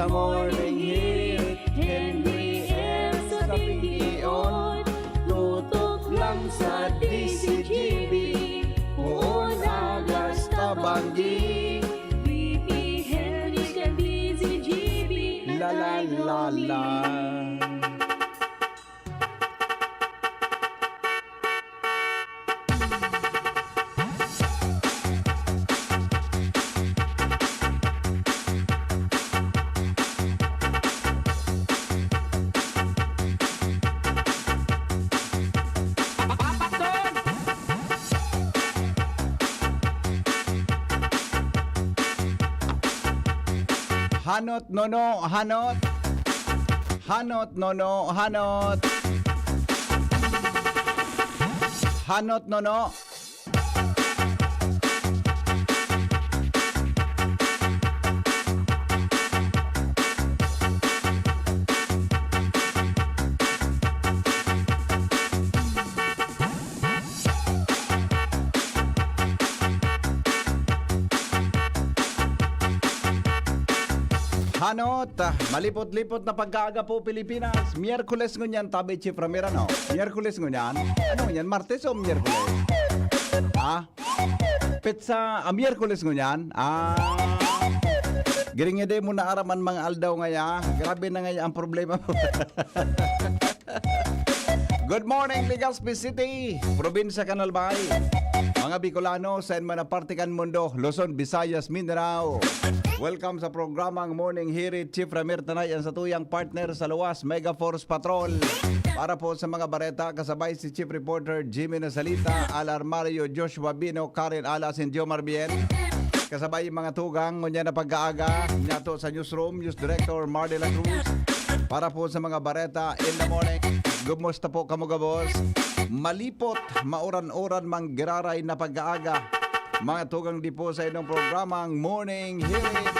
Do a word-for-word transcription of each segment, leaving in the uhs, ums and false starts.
Morning Hit, Henry M sa Tingkion. Tutok lang sa D Z G B. Poon, Agas, Tabangi. B P Henry kan D Z G B. La, la, la, la. Hanot, Nono, hanot. Hanot, Nono, hanot. Hanot, Nono. Hanot, malipot-lipot na pag-aaga po, Pilipinas. Miyerkules ngunyan, tabi, Chief Ramir, ano? Miyerkules ngunyan? Ano ngunyan? Martes o Miyerkules? Ha? Petsa, ah, Miyerkules ngunyan? Ah, giring edi mo na aram an mga aldaw ngaya. Grabe na ngaya ang problema mo. Good morning, Legazpi City, Probinsya kan Albay. Mga Bicolano, saen man na parte kan mundo, Luzon, Visayas, Mindanao. Welcome sa programang Morning Hirit. Chief Ramir Tanay, ang satuyang partner sa luwas, Mega Force Patrol. Para po sa mga bareta, kasabay si Chief Reporter Jimmy Nasalita, Alar Mario, Joshua Bino, Karen Alas, and Jomar Bien. Kasabay mga tugang, ngunyan na pag-aaga, nyato sa newsroom, News Director Mar de la Cruz. Para po sa mga bareta in the morning, gumusta po kamo gabos? Malipot, mauran-uran, manggiraray na pag-aaga. Mga tugang di po sa inyong programang Morning Hirit.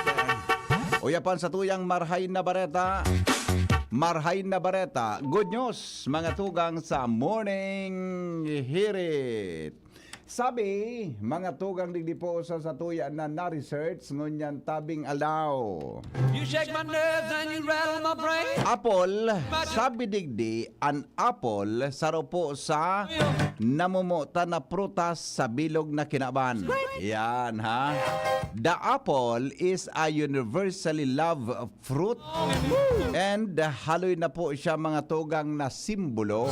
Uyapan sa tuyang marhay na bareta. Marhay na bareta. Good news, mga tugang sa Morning Hirit. Sabi, mga tugang digdi po sa satuya na na-research ngunyan tabing aldaw. You shake my nerves and you rattle my brain. Apple, sabi digdi, an apple, saro po sa namomotan na prutas sa bilog na kinaban. Yan, ha? The apple is a universally loved fruit. And haloy na po siya, mga tugang, na simbolo.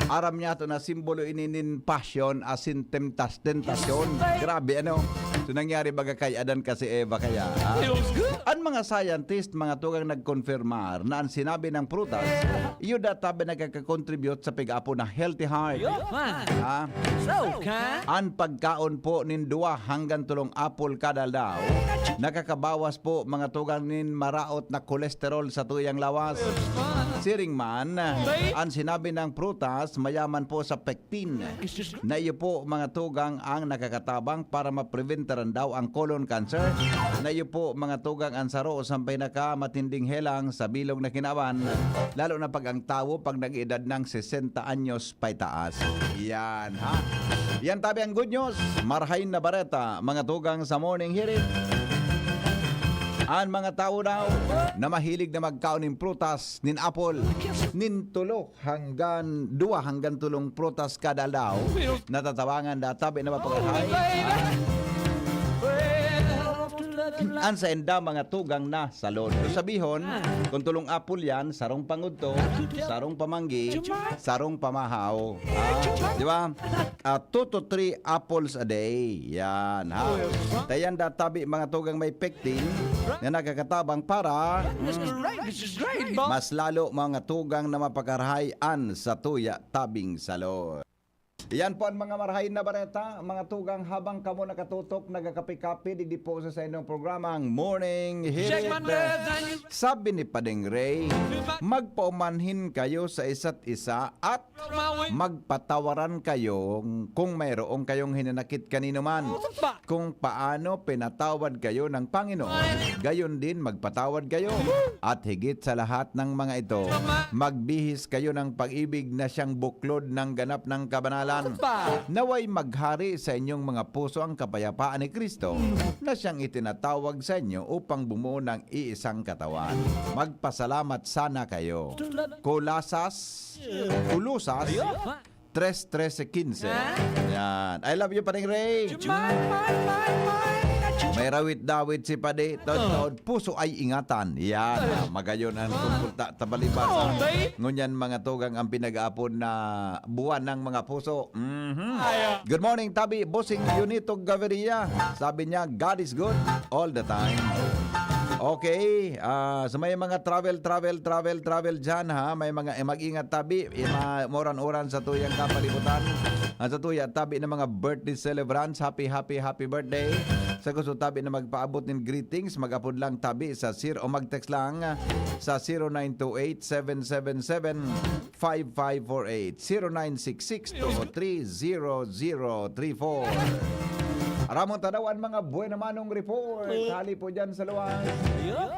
Aram niya to na simbolo ini nin passion, asin temptas-, tentasyon. Grabe, ano? So, nangyari baga kay Adan kasi Eva kaya, ha? An mga scientist, mga tugang, nagkonfirmar na an sinabi ng prutas, iyo databe nagkakakontribute sa pig-apo na healthy heart. Ha? So, ka? An pagkaon po nin duwa hanggang tolong apple kada aldaw, nakakabawas po, mga tugang, nin maraot na kolesterol sa tuyang lawas. Siring man, an sinabi ng prutas, mayaman po sa pectin, na iyo po, mga tugang, ang nakakatabang para mapreventaran daw ang colon cancer, na iyo po, mga tugang, ang saro sa pinakamatinding helang sa bilog na kinaban, lalo na pag ang tawo pag nag-edad ng sesenta anyos paitaas. Yan, ha? Yan tabi ang good news. Marhain na bareta, mga tugang sa Morning Hirit. An mga tawo daw na mahilig na magkaon nin prutas, nin apple, nin tulo hanggan duwa hanggan tolong prutas kada aldaw, natatabangan da tabi na mapaghahay. An sainda mga tugang na salod. Sabihon, kung tolong apple yan, sarong pangudto, sarong pamanggi, sarong pamahaw. Ah, di ba? Ah, two to three apples a day. Yan, ha? Tayan da tabi mga tugang may pectin na nakakatabang para, mm, mas lalo mga tugang na mapagkarahay an satuya tabing salod. Iyan po ang mga marahay na bareta, mga tugang, habang kamo nakatutok, nagkakape-kape, digdi po sa saindong programang Morning Hirit. Sabi ni Padeng Ray, "Magpaumanhin kayo sa isa't isa at magpatawaran kayo kung mayroong kayong hinanakit kanino man. Kung paano pinatawad kayo ng Panginoon, gayon din magpatawad kayo. At higit sa lahat ng mga ito, magbihis kayo ng pag-ibig na siyang buklod ng ganap ng kabanalan." Naway maghari sa inyong mga puso ang kapayapaan ni Kristo na siyang itinatawag sa inyo upang bumuo ng iisang katawan. Magpasalamat sana kayo. Colosas, Colosas tres trese quince. Yan. I love you, Paring Ray. May rawit-dawit si Padi. Totoo, puso ay ingatan. Yan. Ah, magayon ang kumpulta tabalibasa. Ngunyan, mga tugang, ang pinag-aapod na buwan ng mga puso. Mhm. Good morning, Tabi. Bossing Junito Gaviria. Sabi niya, "God is good all the time." Okay. Ah, sa may mga travel, travel, travel, travel dyan, ha? May mga, eh, mag-ingat, Tabi. Eh, ma-, moran-oran sa tuyang kapalibutan. Ang sa tuya, Tabi, ng mga birthday celebrants. Happy, happy, happy birthday. Sa gusto, Tabi, na magpaabot ng greetings, mag-apod lang, Tabi, sa zero, o mag-text lang sa zero nine two eight, seven seven seven, five five four eight, zero nine six six, two oh three, zero zero three four. Aramon tadaw an mga buena manong report. Hali po dyan sa luwas.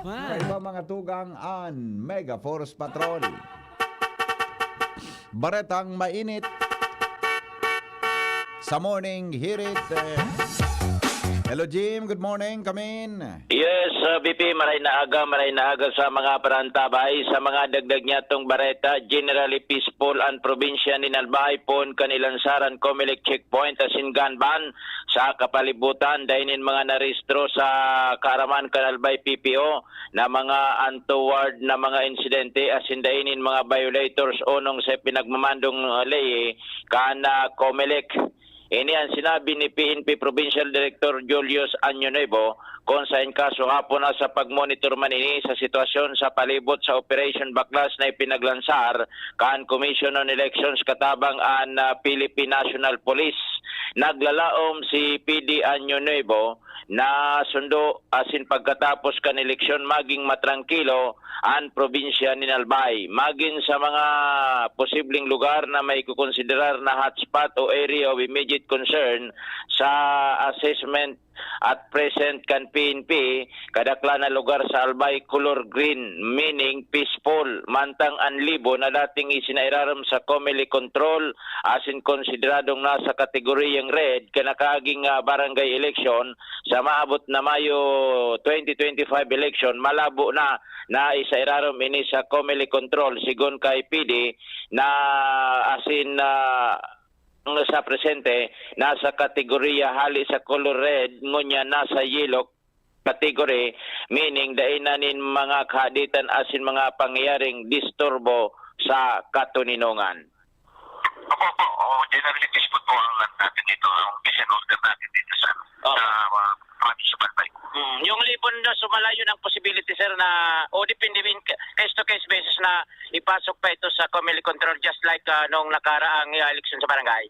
Kaiba mga tugang an Mega Force Patrol. Baretang mainit sa Morning Hirit. Eh, hello, Jim. Good morning. Come in. Yes, uh, B P, maray na aga, maray na aga sa mga parantabay. Sa mga dagdag niya tong bareta, generally peaceful ang probinsya nin Albay poon kan ilansaran Comelec checkpoint asin gun ban sa kapalibutan. Dai nin mga narehistro sa kaaraman kan Albay P P O na mga untoward na mga insidente asin dai nin mga violators onong sa pinagmamandong, uh, ley kan, uh, Comelec. Ini ang sinabi ni P N P Provincial Director Julius Año Nuevo, kung saen kaso hapon na sa pagmonitor man ini sa sitwasyon sa palibot sa Operation Baklas na ipinaglansar kan Commission on Elections katabang an, ah, Philippine National Police. Naglalaom si P D Año Nuevo na sundo asin pagkatapos kan eleksyon maging matrangkilo an probinsya nin Albay. Magin sa mga posibleng lugar na maikokonsiderar na hotspot o area of immediate concern sa assessment at present kan P N P, kadaklan na lugar sa Albay kolor green, meaning peaceful, mantang an Libo na dating isinairarom sa Comelec control asin konsideradong nasa kategoriyang red kan nakaaging, ah, barangay election, sa maabot na Mayo twenty twenty-five election, malabo na na isairarom ini sa Comelec control, sigon kay P D na asin, ah, sa presente, nasa kategoriya hali sa color red, ngunyan nasa yellow category, meaning dai na nin mga kahaditan asin mga pangyayaring disturbo sa katoninongan. Opo, opo. Oo, generally, peaceful po ang ano natin dito, ang peace and order natin dito sa, Oo. sa, uh, province of Albay. Mm, yung Libon na sumalayon ang possibility, sir, na, o depende, in ca-, case-to-case basis na ipasok pa ito sa Comelec control, just like, ah, nung nakaraang, ah, eleksyon sa barangay?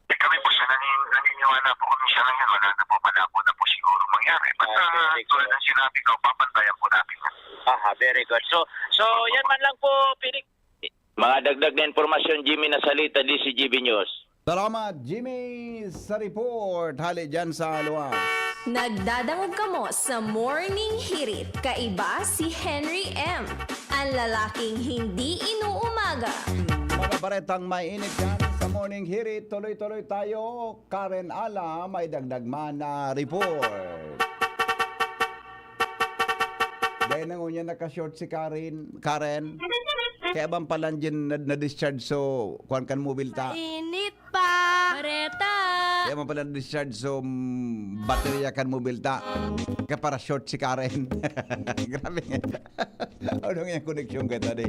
Eh, kami po, sir, nani-, naniniwala po kami siya ngayon. Wala na po, malabo na po siguro mangyari. Basta, Ah, very tulad good. ng sinabi ko, papantayan po natin yan. Aha, very good. So, so, Opo. yan man lang po, Pili-, Mga dagdag na impormasyon, Jimmy Nasalita, D C G B News. Salamat, Jimmy, sa report. Hali dyan sa luwas. Nagdadangog kamo sa Morning Hirit. Kaiba si Henry M, ang lalaking hindi inuumaga. Mga baretang mainit dyan sa Morning Hirit. Tuloy-tuloy tayo. Karen Ala, may dagdag man na report. Dahil na ngunyan naka-short si Karen. Karen, kaya bang pala dyan na, na-discharge so, kuwan kan mobilta? Mainit pa! Bareta! Kaya bang pala na-discharge so, mm, baterya kan mobilta? Kaya para short si Karen. Grabe nga. Ano nga yung connection ka tadi?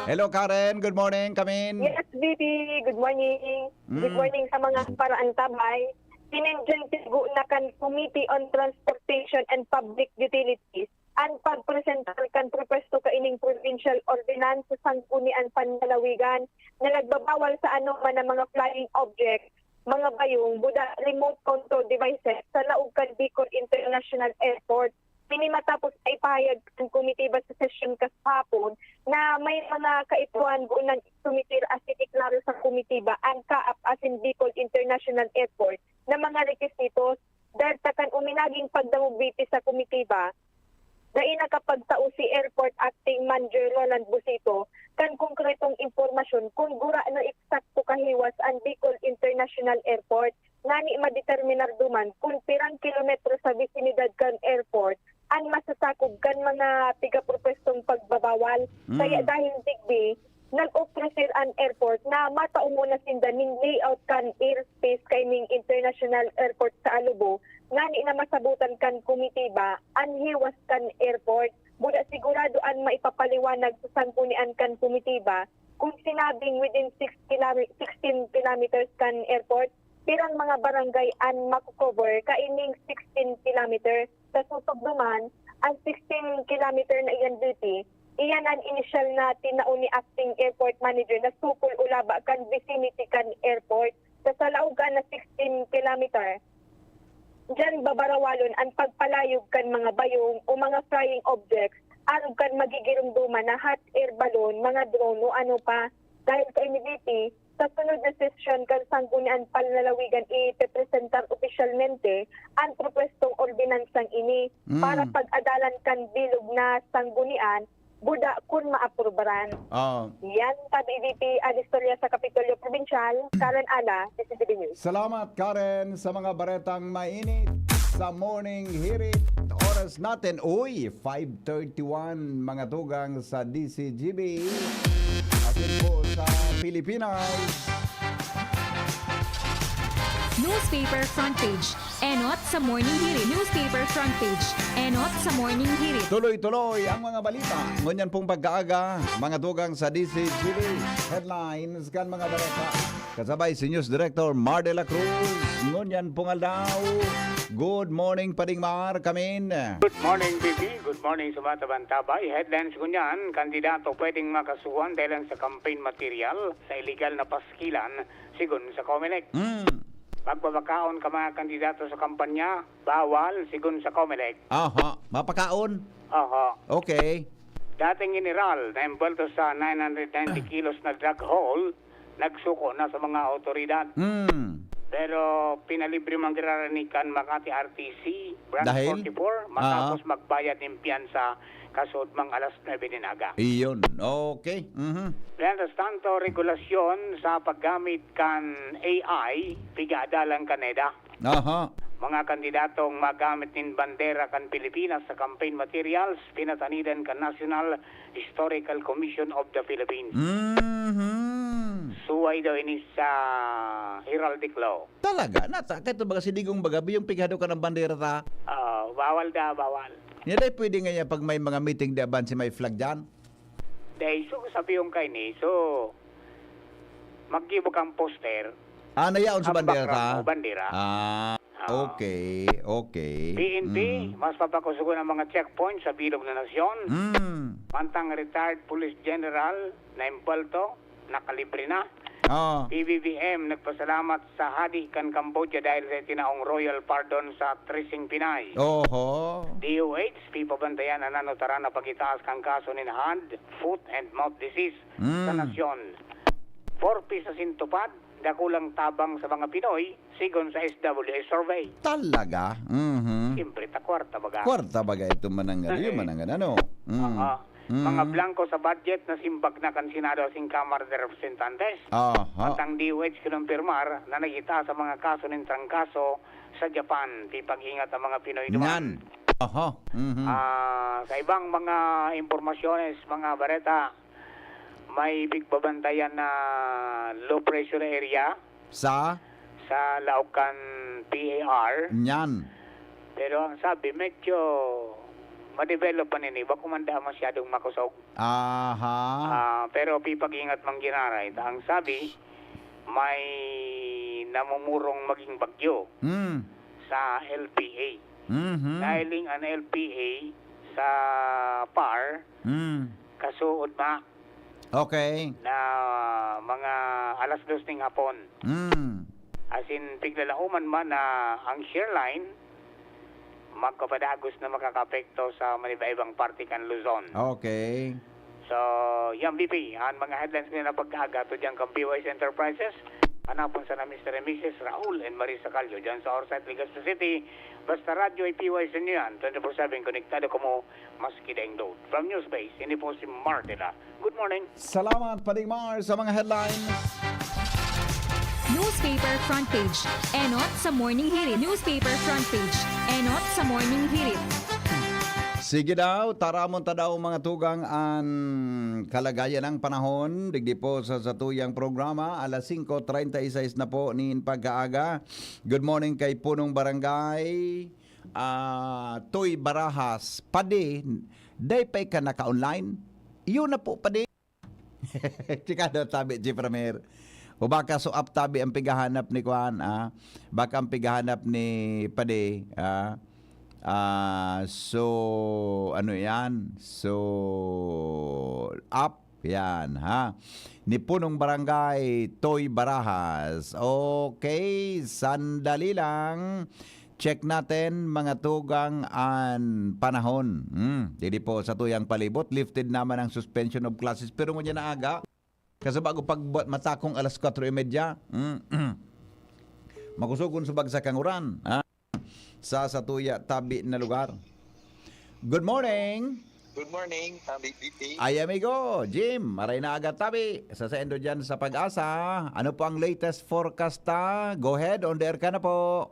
Hello, Karen. Good morning. Come in. Yes, B B. Good morning. Good Mm. morning sa mga paraantabay. Tinindyan tigo na kan Committee on Transportation and Public Utilities an pagpresentar kan propuesto kaining provincial ordinance sa Sangguniang Panlalawigan na nagbabawal sa anoman na mga flying objects, mga bayong, buda, remote control devices sa laog kan Bicol International Airport. Ini matapos na ipahayag kan komitiba sa sesyon kahapon na may mga kaipuhan buo nang sumitir asin iklaro sa komitiba ang CAAP asin Bicol International Airport na mga requisitos. Dahil ta kan uminaging pagdangog diti sa komitiba, dai na kapagtao si Airport Acting Manager Roland Busito kan konkretong impormasyon kun gurano eksakto kahiwas an Bicol International Airport, ngani madeterminar duman kun pirang kilometro sa bisinidad kan airport an masasakop kan mga pigapropwestong pagbabawal. Mm. Kaya dahil digdi, nag-ofrecer an airport na matao muna sinda nin layout kan airspace kaining international airport sa Alubo, ngani na masabotan kan komitiba an hiwas kan airport. Buda sigurado an maipapaliwanag sa sanggunian kan komitiba kun sinabing within six kilami-, sixteen kilometers kan airport, pirang mga barangay an mako-cover kaining sixteen kilometer. Sa sosog duman, an sixteen kilometer na iyan, V P, iyan an inisyal na tinao ni Acting Airport Manager na sukol o laba kan vicinity kan airport. Sa salaogan na sixteen kilometer, diyan babarawalon an pagpalayog kan mga bayong o mga flying objects arog kan magigiromdoman na hot air balloon, mga drone o ano pa. Dahil kaini, V P, sa sunod na sesyon kan Sanggunian Panlalawigan ipepresentar opisyalmente an propwestong ordinansang ini Mm. para pag-adalan kan bilog na sanggunian, buda kun maaprubaran. Oo. Yan, tabi V P, an istorya sa Kapitolyo Probinsyal, Karen Ala, D C T V News. Salamat, Karen, sa mga baretang mainit sa Morning Hirit. Oras natin, uy, five thirty-one, mga tugang sa D C G B. Atin po sa Pilipinas. Newspaper front page, enot sa Morning Hirit. Newspaper front page, enot sa Morning Hirit. Tuloy-tuloy ang mga balita. Ngunyan pong pagkaaga, mga tugang sa D C G B. Headlines kan mga balita. Kasabay si News Director Mar de la Cruz. Ngunyan pong aldaw. Good morning, Pading Mar, kamin. Good morning, B B. Good morning sa mga tabantabay. Headlines ngunyan, kandidato pwedeng makasuhan dahil sa campaign material sa illegal na paskilan, sigon sa Comelec. Mm. Pagbabakaon kan mga kandidato sa kampanya, bawal, sigon sa Comelec. Aha, mapakaon? Aha. Okay. Dating general na envuelto sa nine hundred ninety kilos na drug haul, nagsuko na sa mga awtoridad. Mm. Pero pinalibre man giraray kan Makati R T C, Branch Dahil? forty-four, matapos Ah. magbayad nin piyansa kasod mang alas nuebe nin aga. Iyon. Okay. Mhm. Mientras tanto, regulasyon sa paggamit kan A I, pigaadalan kan NEDA. Aha. Mga kandidatong magamit nin bandera kan Pilipinas sa campaign materials, pinatanidan kan National Historical Commission of the Philippines. Mhm. Suway daw ini sa heraldic law. Talaga? Nata, kaya ito baga si Digong baga, biyong pighado ka ng bandera ta? Ah, bawal da, bawal. Niya dai pwede nga niya pag may mga meeting di aban si may flag dyan? Dai, so, sabi yung kaini, so, maggibo kang poster. Ah, nayaon sa Ang bandera background ta? mo, bandera. Ah, Ah. okay, okay. P N P, Mm. mas papakusugon ang mga checkpoint sa bilog na nasyon. Mm. Mantang retired police general na impalto, nakalibre na. Ah. P B B M nagpasalamat sa Hadi kan Cambodia dahil sa itinaong royal pardon sa Trising Pinay. Oho. D O H, pipabantayan an anutaran na pag-itaas kan kaso nin hand, foot and mouth disease sa Mm. nasyon. Four Ps na sintupad, dakulang tabang sa mga Pinoy, sigon sa S W A survey. Talaga? Mhm. Siyempre, ta kwarta baga. Kwarta baga ito mananggad. Ay. Yung mananggad, ano? Mm. Aha. Mm. Mga blanco sa budget na simbag na kan Senado asin Kamara de Representantes. Aha. At ang D O H kinumpirmar na nagitaas ang mga kaso nin trangkaso sa Japan. Pipag-ingat ang mga Pinoy duman. Yan. Aha. Mhm. Ah, sa ibang mga impormasyones, mga bareta, may pigbabantayan na low pressure area Sa? sa laog kan P A R. Nyan. Pero ang sabi, medyo ma-develop pa nini, bako man daa masyadong makusog. Aha. Ah, pero pipag-ingat man giraray. Ta ang sabi, may namumurong maging bagyo Hmm. sa L P A. Mhm. Nahiling an L P A sa PAR, Hmm. kasuod ma Okay. na mga alas dos ning hapon. Hmm. Asin, piglalauman man na ang shear line magpapadagos na makakaapekto sa maniba-ibang parte kan Luzon. Okay. So, yan, B P, ang mga headlines na pagkaaga to dyan kan P Y S Enterprises. Hanapon sana Mister and Missus Raul and Marisa Callo dyan sa Orsay, Legazpi City. Basta Radyo ay P Y S inyo yan. Twenty-four seven konektado kamo maski daing load. From Newspace, ini po si Martina. Good morning. Salamat, Pading Mar, sa mga headlines. Newspaper front page. Enot sa Morning Hirit. Newspaper front page. Enot sa Morning Hirit. Sige daw, taramon ta daw mga tugang an kalagayan ng panahon. Digdi po sa satuyang programa, alas singko treinta y seis na po nin pagkaaga. Good morning kay Punong Barangay, ah, Toy Barajas. Padi, day pa ka naka-online? Yun na po, padi. Chikado tabi, Jeffremer. O baka so up tabi ang pighahanap ni Kuan, ah. Baka ang pighahanap ni Padi, ah. Ah, so, ano yan? So, up yan, ha? Ni Punong Barangay Toy Barajas. Okay, sandali lang. Check natin, mga tugang, an panahon. Hmm, dili po sa tuyang palibot, lifted naman ang suspension of classes. Pero ngunyan na aga, kasi bago pagbuhat matakong alas kwatro y media, hmm, makusugon subag sa kanguran, ha? Sa satuya tabi na lugar. Good morning! Good morning, Tabi B T. Ay amigo, Jim, maray na aga tabi. Sa sendo dyan sa Pag-asa, ano po ang latest forecast ta? Go ahead, on the air ka na po.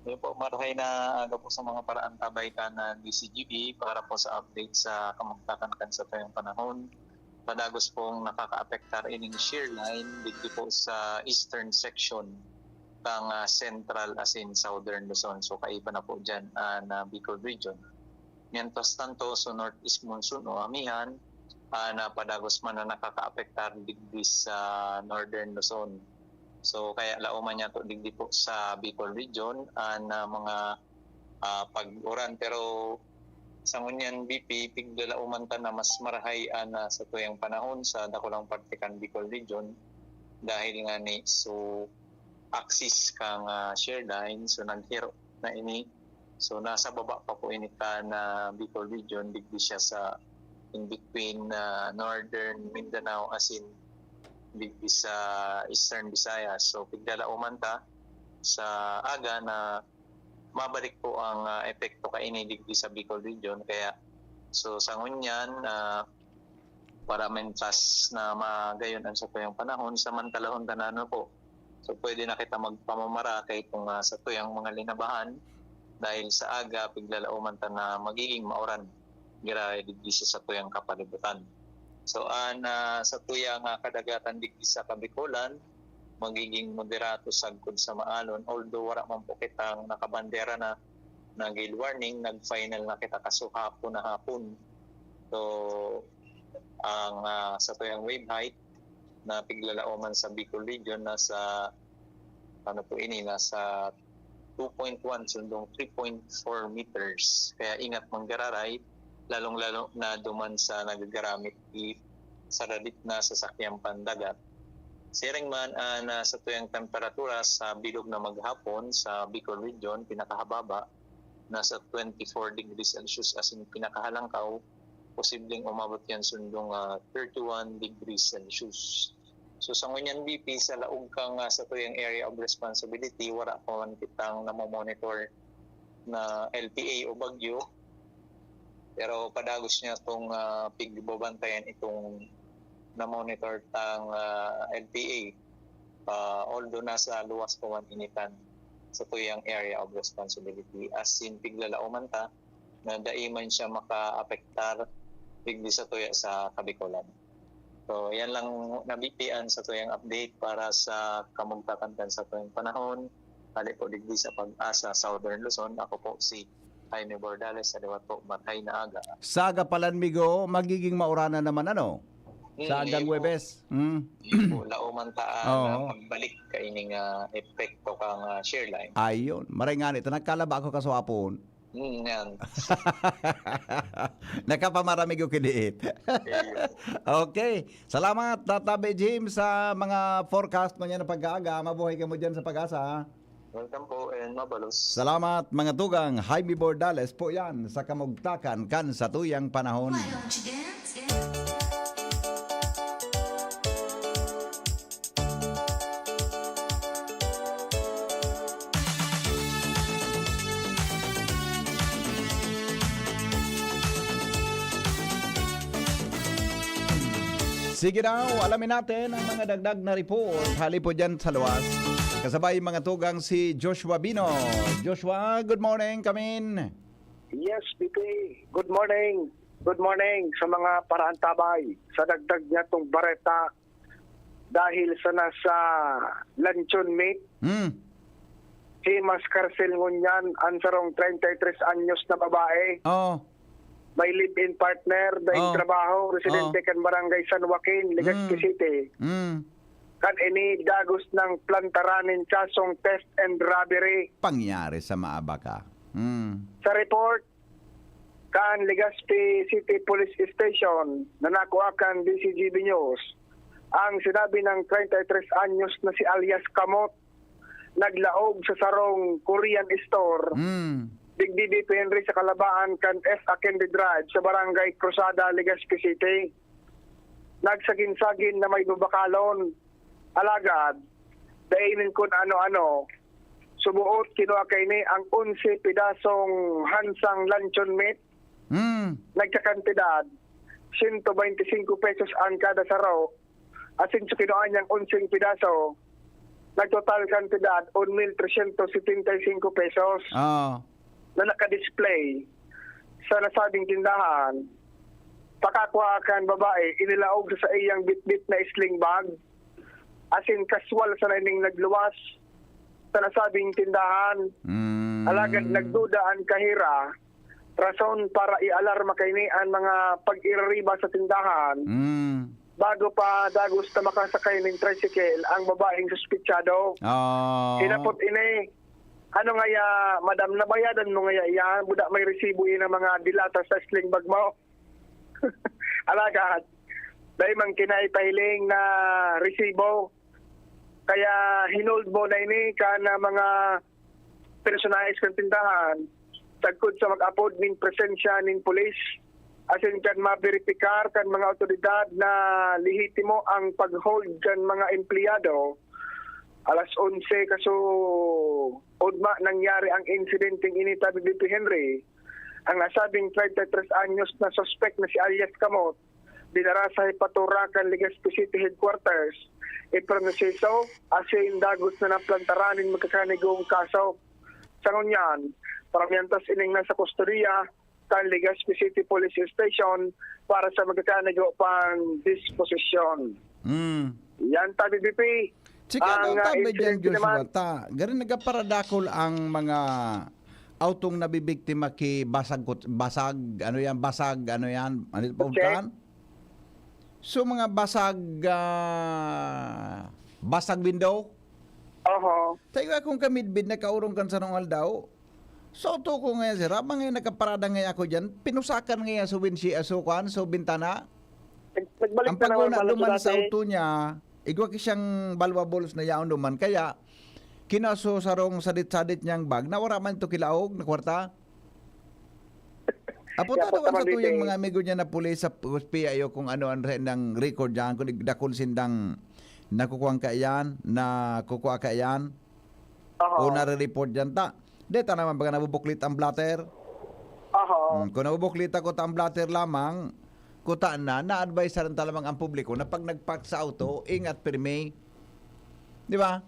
Yun po, marahay na aga po sa mga paraan tabay ka na D C G B para po sa update sa kamugtakan kan sa tuyong panahon. Padagos pong nakakaapektar ining shear line dito po sa eastern section kang ah, central as in southern Luzon. So kaiba na po dyan ah, na Bicol region. Mientras tanto, so northeast monsoon o amihan, ah, na padagos man na nakakaapektar digdi sa northern Luzon. So kaya lauman niya to digdi po sa Bicol region an ah, mga ah, pag-uran. Pero sa ngunyan B P, piglalauman ta na mas marahay an ah, sa tuyang panahon sa dakulang parte kan Bicol region dahil nga ni so axis kang ah, shear line, so naghiro na ini. So nasa baba pa po ini ta na Bicol region, digdi siya sa in between ah, northern Mindanao as in digdi sa eastern Visayas. So piglalauman ta sa aga na mabalik po ang ah, epekto kaini digdi sa Bicol region. Kaya so sa ngunyan, ah, para mentas na magayon ang satuyang panahon, samantalahon ta na ano po. So pwede na kita magpamamara kay kung ah, sa tuyang mga linabahan dahil sa aga piglalauman ta na magiging mauran giraray digdi sa satuyang kapalibutan. So an ah, sa tuyang ah, kadagatan digdi sa Kabikolan, magiging moderato sagkod sa maalon, although wala man po kitang nakabandera na na gale warning, nag-final na kita kaso hapon na hapon. So ang ah, sa tuyang wave height na piglalauman sa Bicol region nasa ano po ini, nasa two point one sundong three point four meters. Kaya ingat manggararay, lalong-lalo na duman sa nagagaramit i sa radit na sasakyang pandagat. Siring man an ah, sa tuyang temperatura sa bilog na maghapon sa Bicol region, pinakahababa nasa twenty-four degrees Celsius as in pinakahalangkaw, posibleng umabot yan sundong ah, thirty-one degrees Celsius. So sa ngunyan B P, sa laog kang ah, sa tuyang area of responsibility, wala pa man kitang namomonitor na L P A o bagyo. Pero padagos niya itong ah, pigbabantayan itong na-monitor tang ah, L P A. Ah, although nasa luwas pa man initan sa tuyang area of responsibility. As in, piglalauman ta na dai man siya makaapektar digdi sa tuya sa Kabikolan. So, yan lang nabipian sa tuyang update para sa kamugtakan kan sa tuyang panahon. Hali po digdi sa Pag-asa, Southern Luzon. Ako po si Jaime Bordales, sa liwat po, matay na aga. Saga palan migo, magiging mauranan naman ano? Sa Hmm, agang yun po. Webes. Hmm? Yun po, lauman ta Oo. na pagbalik kaining ah, epekto kang ah, shear line. Ayun. Maray nga nito, nagkalaba ako kaswapon. Hmm, yan. Nakapamaramigo kiniit. Ayun. Okay. Salamat, Tata B Jim, sa mga forecast mo niya na pag-aaga. Mabuhay ka mo dyan sa Pag-asa, ha? Welcome po and mabalos. Salamat, mga tugang. Jaime Bordales po yan sa kamugtakan kan sa tuyang panahon. Why don't you dance? Yeah. Sige daw, alamin natin ang mga dagdag na report hali po dyan sa luwas. Kasabay mga tugang si Joshua Bino. Joshua, good morning, kamin. Yes, B P. Good morning. Good morning sa mga paraantabay sa dagdag niya tong bareta dahil sa nasa luncheon meat. Hmm. Himas karsil ngunyan ang sarong treinta y tres anyos na babae. Oh. May live-in partner, daing Oh. trabaho, residente Oh. kan Barangay San Joaquin, Legazpi Mm. City. Hmm. Kan ini dagos ng plantaran nin kasong theft and robbery. Pangyari sa maabaka. Hmm. Sa report kan Legazpi City Police Station na nakuha kan D C G B News, ang sinabi ng treinta y tres anyos na si alias Kamot, naglaog sa sarong Korean store, Hmm. digdi D P Henry sa kalabaan kan F Akendi Drive sa Barangay Cruzada, Legazpi City. Nagsagin-sagin na may babakalon. Alagad, dai nin kun ano-ano. Suboot, kinua kaini ang onse pedasong hansang luncheon meat. Hmm. Nagkakantidad, sento beinti singko pesos ang kada saro. Asin sa kinua niyang onseng pedaso, nagtotal kantidad, un mil tresyentos setenta y singko pesos Oh. na nakadisplay sa nasabing tindahan. Pakakua kan babae, inilaog sa saiyang bitbit na sling bag. Asin kaswal sana ining nagluwas sa nasabing tindahan. Hmm. Alagad nagduda an kahira, rason para ialarma kaini an mga pag-iririba sa tindahan. Hmm. Bago pa dagos na makasakay nin tricycle ang babaeng suspitsado. Oh. Hinapot ini, "Ano ngaya, madam, nabayadan mo ngaya iyan? Buda may resibo iyan ng mga dilata sa sling bag mo?" Alagad, dai man kinaipahiling na resibo. Kaya hinold mo na ini kan mga personahes kan tindahan, sagkod sa mag-apod nin presensya nin pulis, asin kan maberipikar kan mga awtoridad na lehitimo ang pag-hold kan mga empleyado. Alas onse kaso ugma nangyari ang insidenteng ini, tabi B P Henry. Ang nasabing treinta y tres anyos na suspek na si alias Kamot, dinara sa Jefatura kan Legazpi City Headquarters, iproseso asin dagos na naplantaran nin magkakanigong kaso. Sa ngunyan, paramiyantos ining nasa kustodiya kan Legazpi City Police Station para sa magkakanigo pang disposisyon. Hmm. Yan, tabi B P. Sige, ano Ang, ang ah, tabi dyan, insidente Joshua? naman. Ta, gari nagkaparadakol ang mga autong nabibiktima ki basag, kut- basag, ano yan, basag, ano yan, ano ito, Kutse. pautan? So, mga basag, ah, basag window? Oho. Tayo akong kamidbid na kaurong kan sarong aldaw. So, to ko ngayon, sir, habang ngayon nakaparada ngayon ako dyan, pinusakan ngayon sa windshield, ah, so, kuan, so, bintana. Nag- Nagbalik Ang na naman paguna pala duman dati. Sa auto niya, igwa ki siyang valuables na yaon duman. Kaya, kinaso sarong sadit-sadit niyang bag, na wala man ito kilaog na kwarta. Apo, Kaya tatawan punta sa man tuyang dito. Mga amigo niya na pulis sa P I O kung ano ang re- ng record dyan, kung dakul sindang nakukuha ka yan, nakukuha ka yan, Oho. o nare-report dyan ta. Deta naman baga nabubuklit ang blotter. Oho. Hmm, kung nabubuklit ako ta ang blotter lamang, kuta na, na-advise rin talamang ang publiko na pag nagpark sa auto, ingat pirmi. Di ba?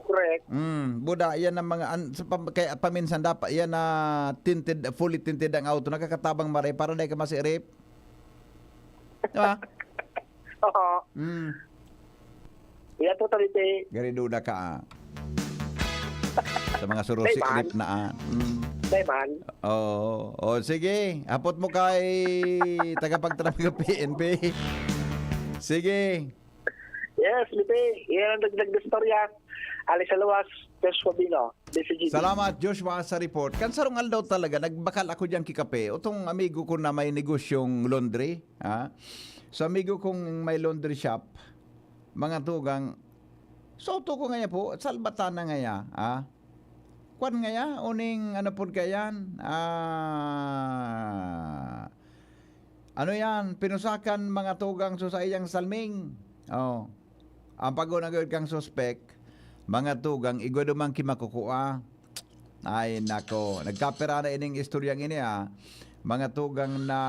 Correct. Mm, buda, yan ang mga, an, sa, pam- kaya paminsan dapat, yan na tinted, fully tinted ang auto, nakakatabang maray para dahil ka masirip. Di ba? Oho. Mm. Yan po, Talite. Gari duda ka, ah. Sa mga surosi, Dayman. Rip na, ah. Mm. Dayman. Oo. O, sige. Hapot mo kay tagapagtrabaho ng P N P. Sige. Yes, Lipe. Yan ang dagdag na istorya. Ali sa luwas, Joshua Bino, D C G B. Salamat, Joshua, sa report. Kan sarong aldaw talaga, nagbakal ako diyan kikape. Otong amigo ko na may negosyong laundry. Ha? So, amigo kong may laundry shop, mga tugang, so, to ko ngaya po, salbatan na ngaya. Ha? Kwan ngaya, uning ano po kayan? Ah, ano yan? Pinusakan mga tugang so sa iyang salming. Oh. Ang paggunagod kang suspek, mga tugang, igwa dumang kimakukua. Ay, nako. Nagkapira na ining istoryang ini, ah. Mga tugang na,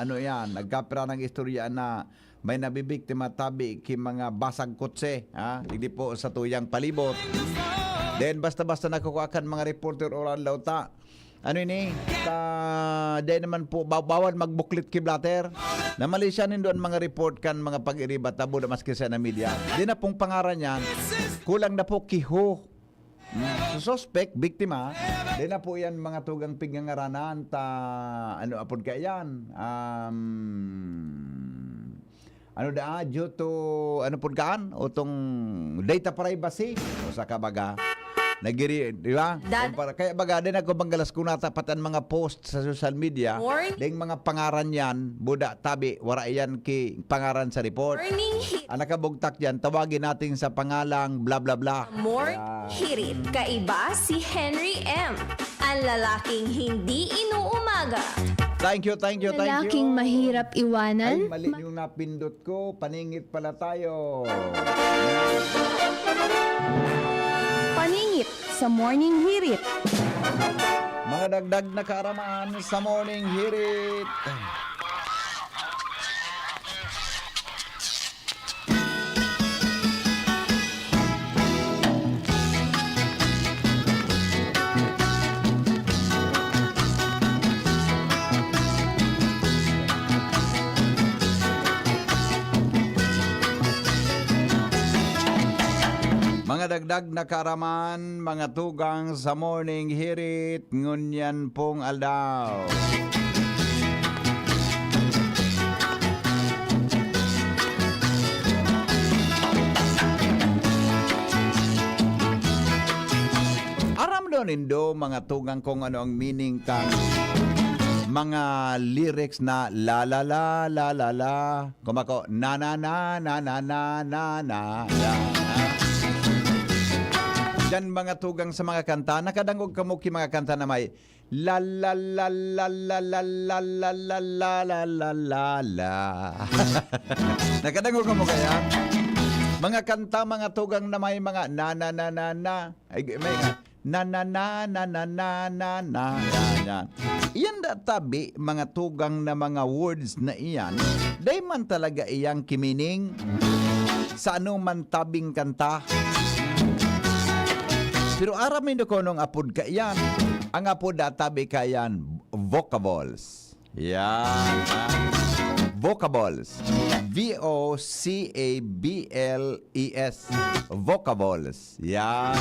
ano yan, nagkapira ng istorya na may nabibiktima tabi ki mga basag kotse, ha? Digdi po sa tuyang palibot. Then, basta-basta nakukua kan mga reporter o aldaw ta. Ano ini? Ta, dai naman po, ba-, bawal magbuklit ki blotter. Na mali siya nindo an mga report kan mga pag-iriba, tabo na maski sa na media. Di na pong pangaran yan. Kulang na po kiho. Mm, so, suspect, biktima, di na po yan mga tugang pigngangaranan ta, ano apod ka yan? Um, ano da, due to, ano pod kaan? Utong data privacy. O sa kabaga, nagiri, di ba? Dad- Kumpara, kaya baga, di na ko banggalas kung natapat ang mga post sa social media. Morning. Ding mga pangaran yan, buda, tabi, wara yan ki pangaran sa report. Morning. Ang nakabugtak yan, tawagin natin sa pangalang bla bla bla. More Ayan. Hirit. Kaiba si Henry M. Ang lalaking hindi inuumaga. Thank you, thank you, thank you. Lalaking mahirap iwanan. Ay, mali yung napindot ko. Paningit pala tayo. Paningit sa Morning Hirit. Mga dagdag na kaaraman sa Morning Hirit. Mga dagdag na kaaraman, mga tugang sa Morning Hirit, ngunyan pong aldaw. Aram daw nindo, mga tugang, kung ano ang meaning kan mga lyrics na la, la, la, la, la, la. Kumako, na, na, na. Diyan, mga tugang, sa mga kanta, nakadangog kamo ki mga kanta na may la, la, la, la. Nakadangog kamo kaya? Mga kanta, mga tugang na may mga na, na, na, na, na. Ay, may na, na, na, na, na, na, na, na. Yan, yan. Iyan da tabi, mga tugang na mga words na iyan, dai man talaga iyang kimining sa ano man tabing kanta. Pero aram nindo kung anong apod kaiyan. Ang apod da tabi kaiyan, vocables. Yan. Vocables. V O C A B L E S. Vocables. Yan.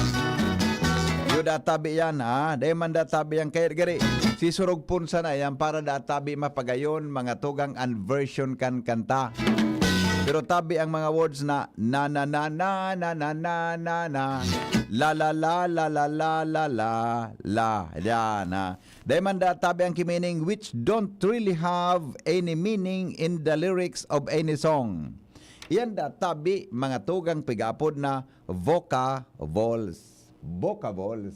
Yo da tabi yan, ha? Dai man da tabi yan. Kaya gari, sisurog pun sana yan para da tabi mapagayon, mga tugang, an version kan kanta. Pero tabi ang mga words na, na, na, na, na, na, na, na, na, na, la, la, la, la, la, la, la, la, la. Yan, ha? Dai man da tabi ang kimining which don't really have any meaning in the lyrics of any song. Iyan da tabi, mga tugang, pigapod na vocables. Vocables.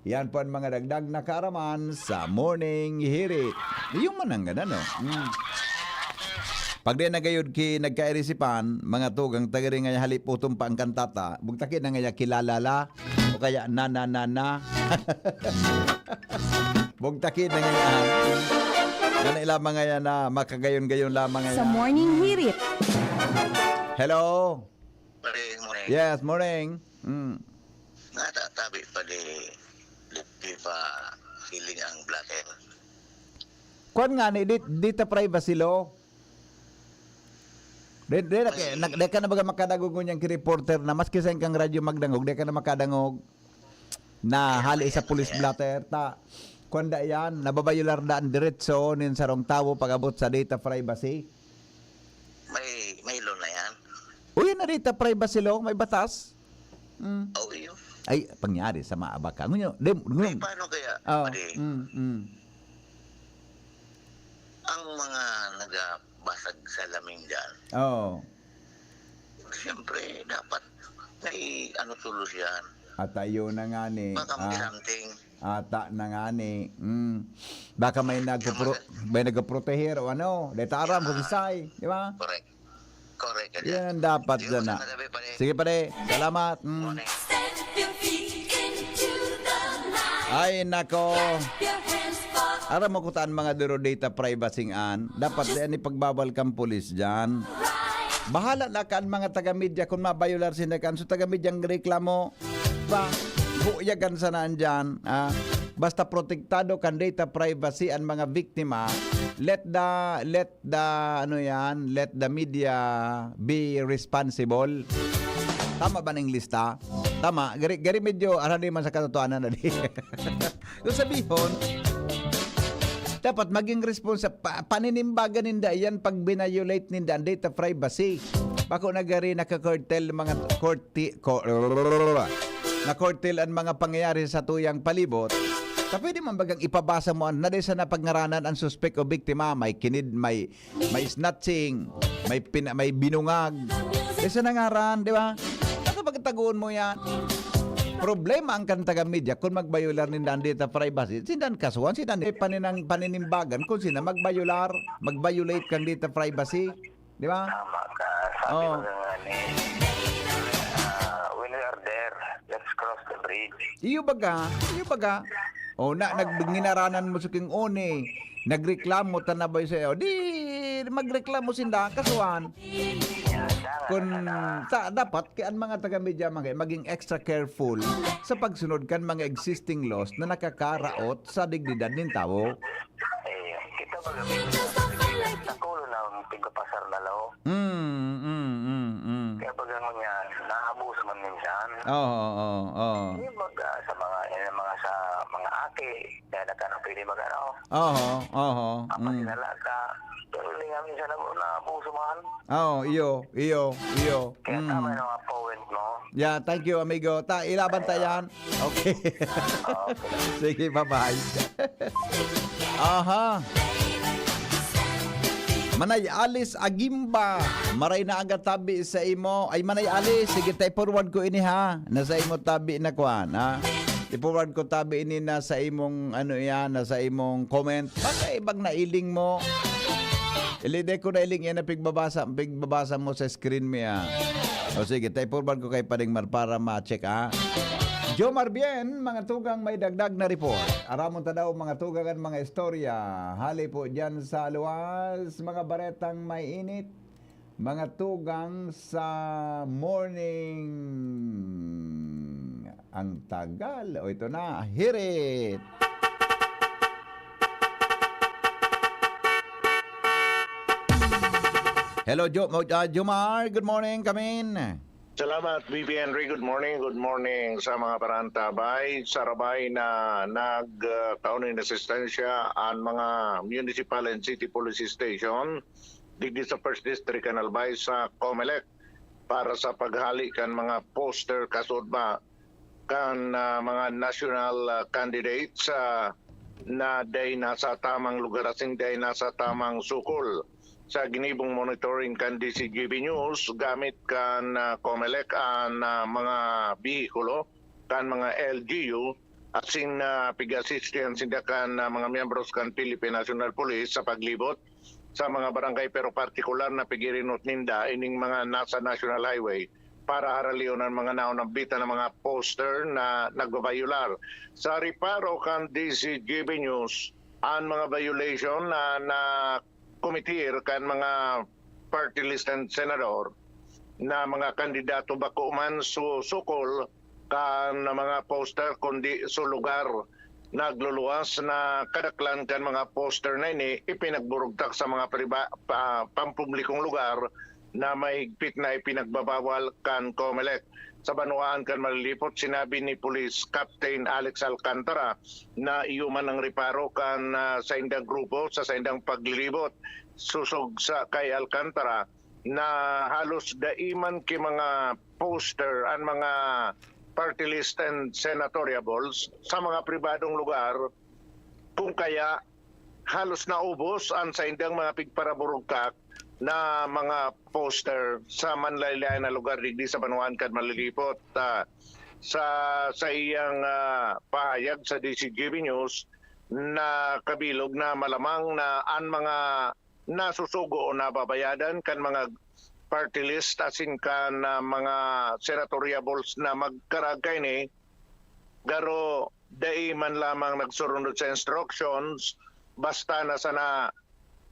Yan po ang mga dagdag na kaaraman sa Morning Hirit. Yung manang ganun, no? Mm. Pag di na gayud ki nagkairisipan, mga tugang, tagari nga haliputon pa ang kantata, bugtaki na nga kilala la, o kaya na, na, na, na. Bugtaki na nga yan. Yan lamang nga yan na makagayon-gayon lamang nga Sa yan. Morning Hirit. Hello? Pare, morning. Yes, morning. Mm. Natatabi pa di, di pa hiling ang blotter. Kwan nga ni, di, di ta privacy law. Di, di, na, Ay. na, di ka na baga makadangog ngunyan ki reporter na maski sa kang radyo magdangog, di ka na makadangog na Kaya hali sa yan, police kaya. blotter. Ta, kwan da yan, nababayolar da ang diretso nin sarong tawo pag-abot sa data privacy. May, may law na yan. Uy, na data privacy law, may batas. Mm. Oh, iyo. Ay, pangyari sa maabak ka. Ngunyo, di, Ay, ngunyo. paano kaya, Oh, pare? mm, mm. Ang mga nagabasag sa laming dyan, Oo. siyempre, dapat may ano, solusyon. At ayun na nga ni, Baka may ah, something. ata na nga ni. Mm. Baka may nagpupro-, Yung mga may nagproteher o ano. Deta aram kung Ah. kisay, di ba? Correct. Correct ka dyan. Yan ang dapat Sige, dyan, magandang ah. gabi, pare. Sige, pare. Salamat. Mm. Morning. Step your feet into the line. Ay, nako. Clap your hands for Aram mo kutaan mga duro data privacy an. Dapat di ani pagbabal kang pulis dyan. Bahala na kan mga taga-media kun mabayolar sinda kan. So, taga-media ang reklamo, ba, buyagan sana andyan, ah. Basta protektado kan data privacy ang mga biktima, let the, let the, ano yan, let the media be responsible. Tama ba ning lista? Tama. Gari, gari medyo arani man sa katotohanan na di. Kung sabihon, dapat maging responsa-, pa-, paninimbagan ninda yan pag binayolate ninda ang data privacy. Bako na gari naka-curtail mga korti-, ko-, na-curtail ang mga pangyayari sa tuyang palibot. Ta pwede man bagang ipabasa mo an, na di sana pagngaranan ang suspek o biktima, may kinid-, may, may snatching, may pina-, may binungag. Di sana ngaran, di ba? Ano pagtagoon mo yan? Problema ang kan taga-media kung magbayolar ninda ang data privacy. Sindan kasuhan, sindan paninang, paninimbagan kung sina magbayolar, mag-violate kang data privacy. Di ba? Tama ka. Sabi Oo. ko na nga ni, ah, when we are there, let's cross the bridge. Iyo baga, iyo baga. O na, nag-, ginaranan mo sa king one, nagreklamo ta na ba sa'yo? Di, magreklamo sinda, kasuhan. Yan, tama Kun, ka na. ta, dapat, kaya ang mga taga-media, mga, maging extra careful sa pagsunod kan mga existing laws na nakakaraot sa dignidad nin tawo. Eh, kita ba kami sa kulo na ang tigpapasar na law? Mm, mm, mm, mm. Kaya pag ano niya, naabuso man minsan. Oo, oo, oo. Yung mag, ah, sa mga, eh, mga sa mga aki, kaya nagkano pwede mag ano. Oo, oo. Kapag Mm. sinala ka, pero hindi nga minsan na, naabuso man. Oo, iyo, iyo, iyo. Kaya Mm. tama yung mga point mo. Yeah, thank you, amigo. Ta, ilaban ta yan. Okay. Okay. Sige, bye-bye. Aha. Manay Alice Agimba, maray na aga tabi sa imo. Ay, Manay Alice, sige, ta, i-forward ko ini, ha. Nasa imo tabi na kwan, ha. I-forward ko tabi ini na sa imong, ano yan, na sa imong comment. Baka ibang nailing mo. Ilide ko nailing yan na pigbabasa, pigbabasa mo sa screen mo, ha. O sige, ta, i-forward ko kay Pading Mar para ma-check, ha. Jomar Bien, mga tugang may dagdag na report. Aramon ta daw, mga tugang, an mga istorya. Hali po dyan sa luwas, mga baretang may init. Mga tugang sa morning. Ang tagal. O, ito na. Hear it! Hello, Jo-, uh, Jomar. Good morning. Come in. Salamat, B P Henry. Good morning, good morning sa mga paraantabay. Sarabay na nag, ah, taon ng resistensya ang mga municipal and city police station digdi sa First District kan Albay sa Comelec para sa paghali kan mga poster kasudma kan, ah, mga national, ah, candidates, ah, na dai nasa tamang lugar asin dai nasa tamang sukol. Sa ginibong monitoring kan D C G B News, gamit kan, ah, Comelec an, ah, mga behikulo kan mga L G U asin, ah, pig-assist yan sinda kan, ah, mga miyembros kan Philippine National Police sa paglibot sa mga barangay, pero partikular na pigirinot ninda ining mga nasa National Highway para haralion ang mga naunambitan na mga poster na nagbabayular. Sa reparo kan D C G B News, ang mga violation na, na kumitir kan mga party list and senador na mga kandidato bako man su-, sukol kan mga poster, kundi su lugar. Nagluluwas na kadaklan kan mga poster na ini ipinagburugtak sa mga priba-, pa-, pampublikong lugar na mahigpit na ipinagbabawal kan Comelec. Sa banwaan kan Malilipot, sinabi ni Police Captain Alex Alcantara na iyo man ang reparo kan, ah, saindang grupo sa saindang paglilibot. Sosog sa kay Alcantara na halos dai man ki mga poster an mga party list and senatoriables sa mga pribadong lugar, kung kaya halos naubos an saindang mga pigparaburugtak na mga poster sa manlaylay na lugar digdi sa banwaan kan Malilipot. Ah, sa, sa iyang, ah, pahayag sa D C G B News, na kabilog na malamang na an mga nasusugo o nababayadan kan mga party list asin kan, ah, mga senatoriables na magkarag kaini, garo dai man lamang nagsurunod sa instructions, basta na sana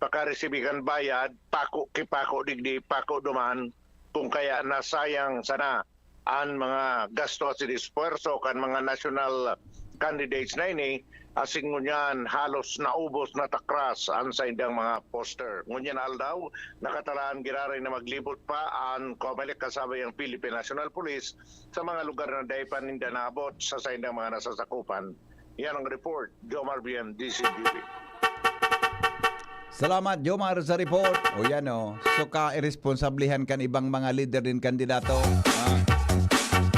pakaresibi kan bayad, pako ki pako digdi, pako duman, kung kaya nasayang sana an mga gasto asin esfuerso kan mga national candidates na ini, asin ngunyan halos naubos na takras an saindang mga poster. Ngunyan aldaw, nakatalaan giraray na maglibot pa an COMELEC kasabay ang Philippine National Police sa mga lugar na dai pa ninda naabot sa saindang mga nasasakupan. Yan ang report, Jomar Bien, D Z G B. Salamat, Jomar, sa report. O yan, o. So, kairesponsablehan kan ibang mga lider nin kandidato. Ah.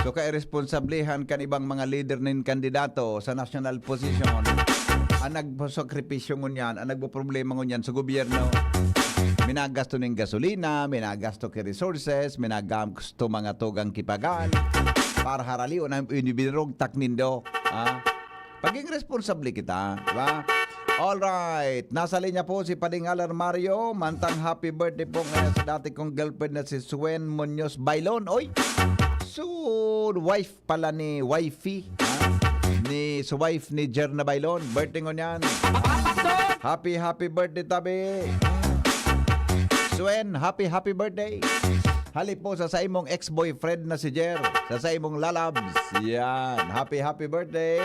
So, kairesponsablehan kan ibang mga lider nin kandidato sa national position. Ang nagsasakripisyo ngunyan, ang nagpoproblema ngunyan sa gobyerno. Minagasto nin gasolina, minagasto ki resources, minagasto mga tugang ki pagal. Para haralion ang inibinurugtak nindo. Ah. Paging responsable kita, di ba? Alright. Nasa linya po si Pading Alar Mario. Mantang happy birthday po ngayon sa dati kong girlfriend na si Swen Muñoz Bailon. Oy! So, wife pala ni wifey, ha? Ni, so wife ni Jerna Bailon. Birthday ngunyan. Happy, happy birthday, tabi. Swen, happy, happy birthday. Hali po sa saimong ex-boyfriend na si Jer. Sa saimong lalabs. Yan. Happy, happy birthday.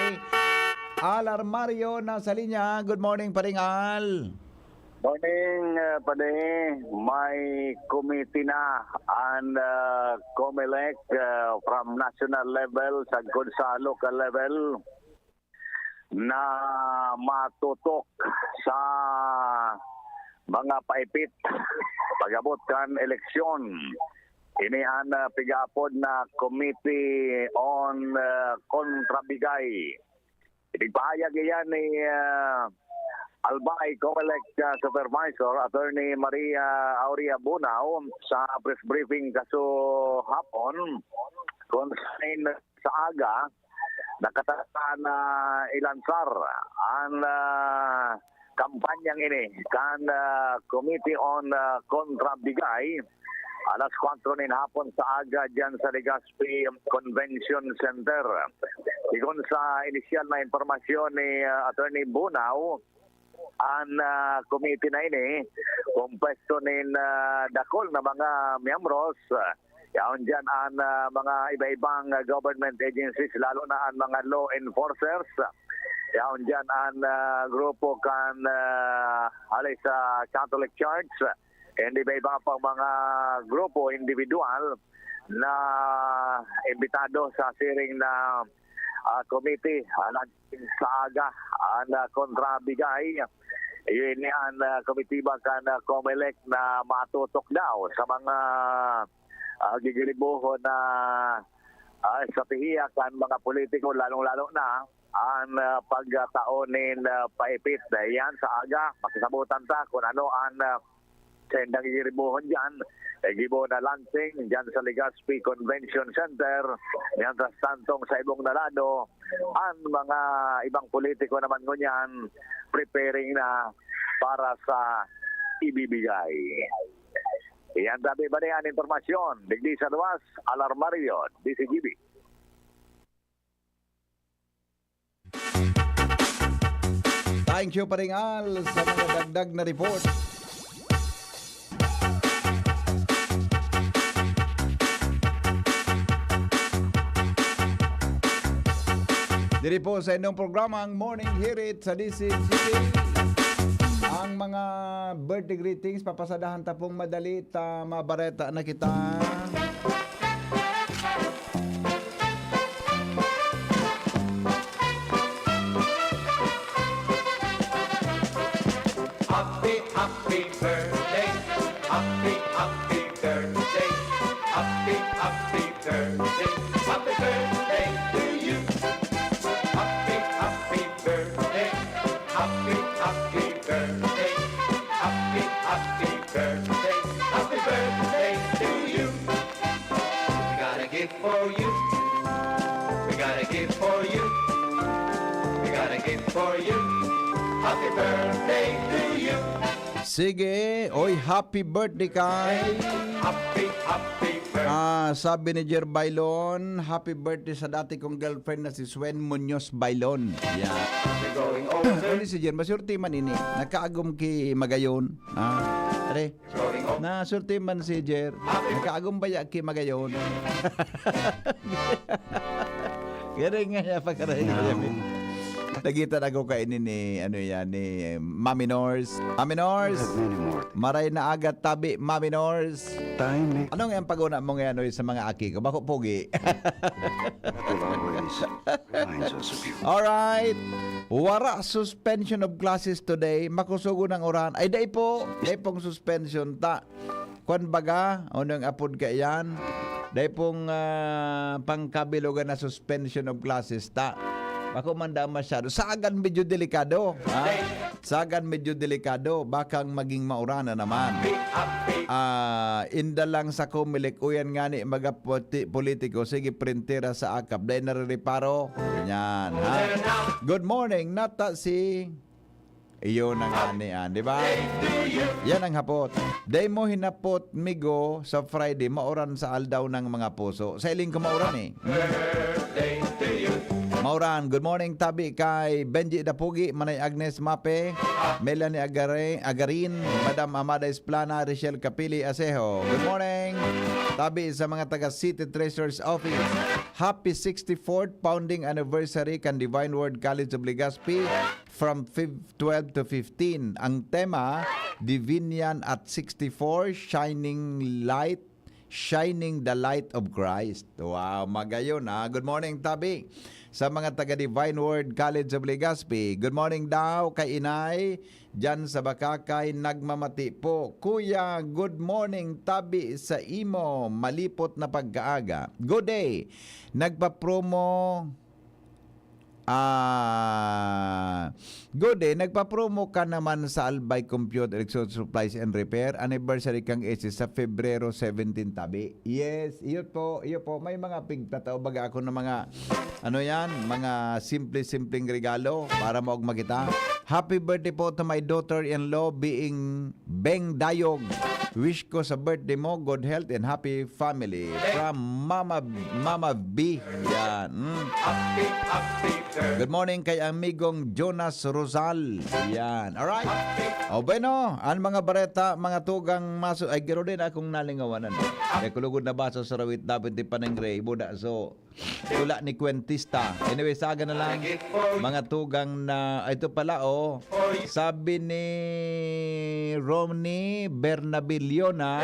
Al Armario nasa linya. Good morning, Paring Al. Morning, uh, Padi. May committee na an, uh, COMELEC, uh, from national level sagkod sa local level na matutok sa mga paipit pag-abot kan eleksyon. Ini an, ah, pigaapod na Committee on, ah, Kontrabigay. Ipigpahayag iyan ni, ah, Albay COMELEC, ah, Supervisor Attorney Maria Aurea Bunao sa press briefing kaso hapon, kung saan sa aga, nakatakan na ilansar an, ah, kampanyang ini kan, ah, Committee on, ah, Kontrabigay alas kwatro nin hapon sa aga diyan sa Legazpi Convention Center. Sigon sa inisyal na impormasyon ni, ah, Attorney Bunao, an, ah, committee na ini, kompwesto nin, ah, dakul na mga miyembros. Yaon diyan an, ah, mga iba-ibang, ah, government agencies, lalo na an mga law enforcers. Yaon diyan an, ah, grupo kan, ah, hali sa Catholic Church, and iba-iba pang mga grupo, individual na imbitado sa siring na, ah, committee, ah, sa aga, an, ah, Kontrabigay. Iyo ini an, ah, komitiba kan, ah, COMELEC na matutok daw sa mga, ah, gigiribohon na, ah, estratehiya kan mga politiko, lalong-lalo na an, ah, pagtao nin, ah, paipit. Dayan sa aga, pakisabotan ta kun ano an, ah, saindang gigiribohon diyan. Gibo na launching diyan sa Legazpi Convention Center. Mientras tantong sa ibong na lado, an mga ibang politiko naman ngunyan preparing na para sa ibibigay. Iyan tabi ba niya an impormasyon? Digdi sa luwas, Al Armario, D Z G B. Thank you, Paring Al, sa mga dagdag na report. Diri po sa inyong programa, ang Morning Hirit sa D Z G B. Ang mga birthday greetings, papasadahan ta pong madali ta mabareta na kita. Happy, happy birthday. Happy, happy birthday. Happy, happy birthday. Happy birthday to you. Happy, happy birthday. Happy, happy birthday. Happy, happy birthday. Happy birthday to you. We got a gift for you. We got a gift for you. We got a gift for you. Happy birthday to you. Sige, oy, happy birthday kay Happy, happy Ah, sabi ni Jer Bailon, "Happy birthday sa dati kong girlfriend na si Swen Munoz Bailon." Yan. Ano si Jer? Masurti man ini. Nakaagom ki Magayon. Ah, are. Na surti man si Jer. Nakaagom baya ki Magayon. Kaya nga niya pagkaray niya. Nagitan ako kaini ni, ano yan, ni Mami Nors. Mami Nors! Maray na aga tabi, Mami Nors! Ano nga ang pag-una mo ngayon, oy, sa mga aki ko? Bako pogi. Alright. Wara suspension of classes today. Makusugon ang uran. Ay, dai po. Dai pong suspension ta. Kwan baga, ano ang apod ka iyan? Dai pong, ah, pangkabilogan na suspension of classes ta. Bako man daw masyado. Sagan medyo delikado. Ha? Sagan medyo delikado. Bakang maging mauran na naman. Ah, inda lang sa Comelec, uyan nga ni mga poti-, politiko, sige, printera sa akap. Dai narireparo. Ganyan, ha? Good morning, nata si Iyo na nga ni, ah, di ba? Yan ang hapot. Dai mo hinapot, migo, sa Friday, mauran sa aldaw ng mga puso. Sa iling ko mauran eh. Mauran, good morning, tabi kay Benji Dapugi, Manay Agnes Mape, Melanie Agare-, Agarin, Madam Amada Esplana, Richelle Capili Asejo. Good morning. Tabi sa mga taga City Treasurer's Office. Happy sixty-fourth founding anniversary kan Divine Word College of Legazpi. From fiv-, twelve to fifteen. Ang tema, Divinian at sixty-four, Shining Light, Shining the Light of Christ. Wow, magayon, ha? Good morning, tabi. Sa mga taga Divine Word College of Legazpi. Good morning daw kay Inay, dyan sa Bacacay, nagmamati po. Kuya, good morning, tabi sa imo. Malipot na pagkaaga. Good day. Nagpa-promo Ah, good eh. Nagpa-promo ka naman sa Albay Compute Electronic Supplies and Repair. Anniversary kang S S sa Febrero seventeen, tabi. Yes, iyo po, iyo po. May mga pigtatao baga ako ng mga, ano yan, mga simple-simpleng regalo para maugma kita. Happy birthday po to my daughter-in-law being Beng Dayog. Wish ko sa birthday mo, good health and happy family. From Mama, Mama B. Yan. Mm. Good morning kay amigong Jonas Rosal. Yan. Alright. O bueno, ang mga bareta, mga tugang maso, ay giro din akong nalingawan. Ano? Kaya kulugod na baso sa rawit, dapat di paningre, buda. So, tula ni Kwentista. Anyway, saga na lang. Mga tugang na, ay, ito pala, oh. Sabi ni Romney Bernabiliona,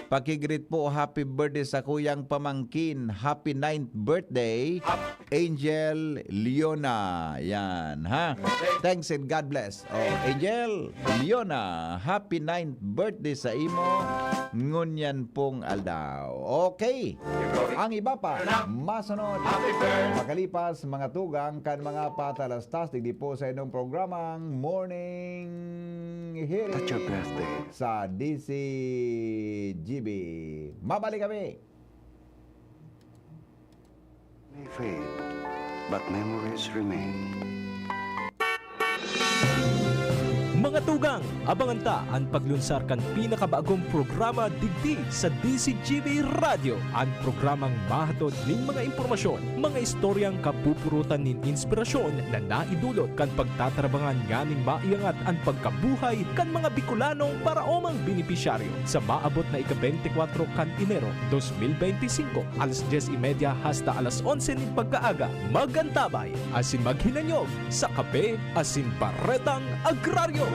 "Pakigreet po, happy birthday sa kuyang pamangkin. Happy ninth birthday, Angel Leona." Yan, ha? Thanks and God bless. Oh, Angel Leona, happy ninth birthday sa imo ngunyan pong aldaw. Okay. Ang iba pa, masunod. Makalipas, mga tugang kan mga patalastas, digdi po sa inyong programang Morning Hirit At your birthday. Sa D C G B. Mabalik kami. May fade, but memories remain. Mga tugang, abangan ta an paglunsar kan pinakabagong programa digdi sa D C G B Radyo, an programang mahatod nin mga impormasyon, mga istoryang kapupurutan nin inspirasyon na naidulot kan pagtatarabangan nganing maiangat an pagkabuhay kan mga Bicolanong paraomang benepisyaryo. Sa maabot na ika-beintikwatro kan Enero, dos mil beintisinko, alas dyes y media hasta alas onse nin pagkaaga, mag-antabay asin maghinanyog sa Kape asin Baretang Agraryo.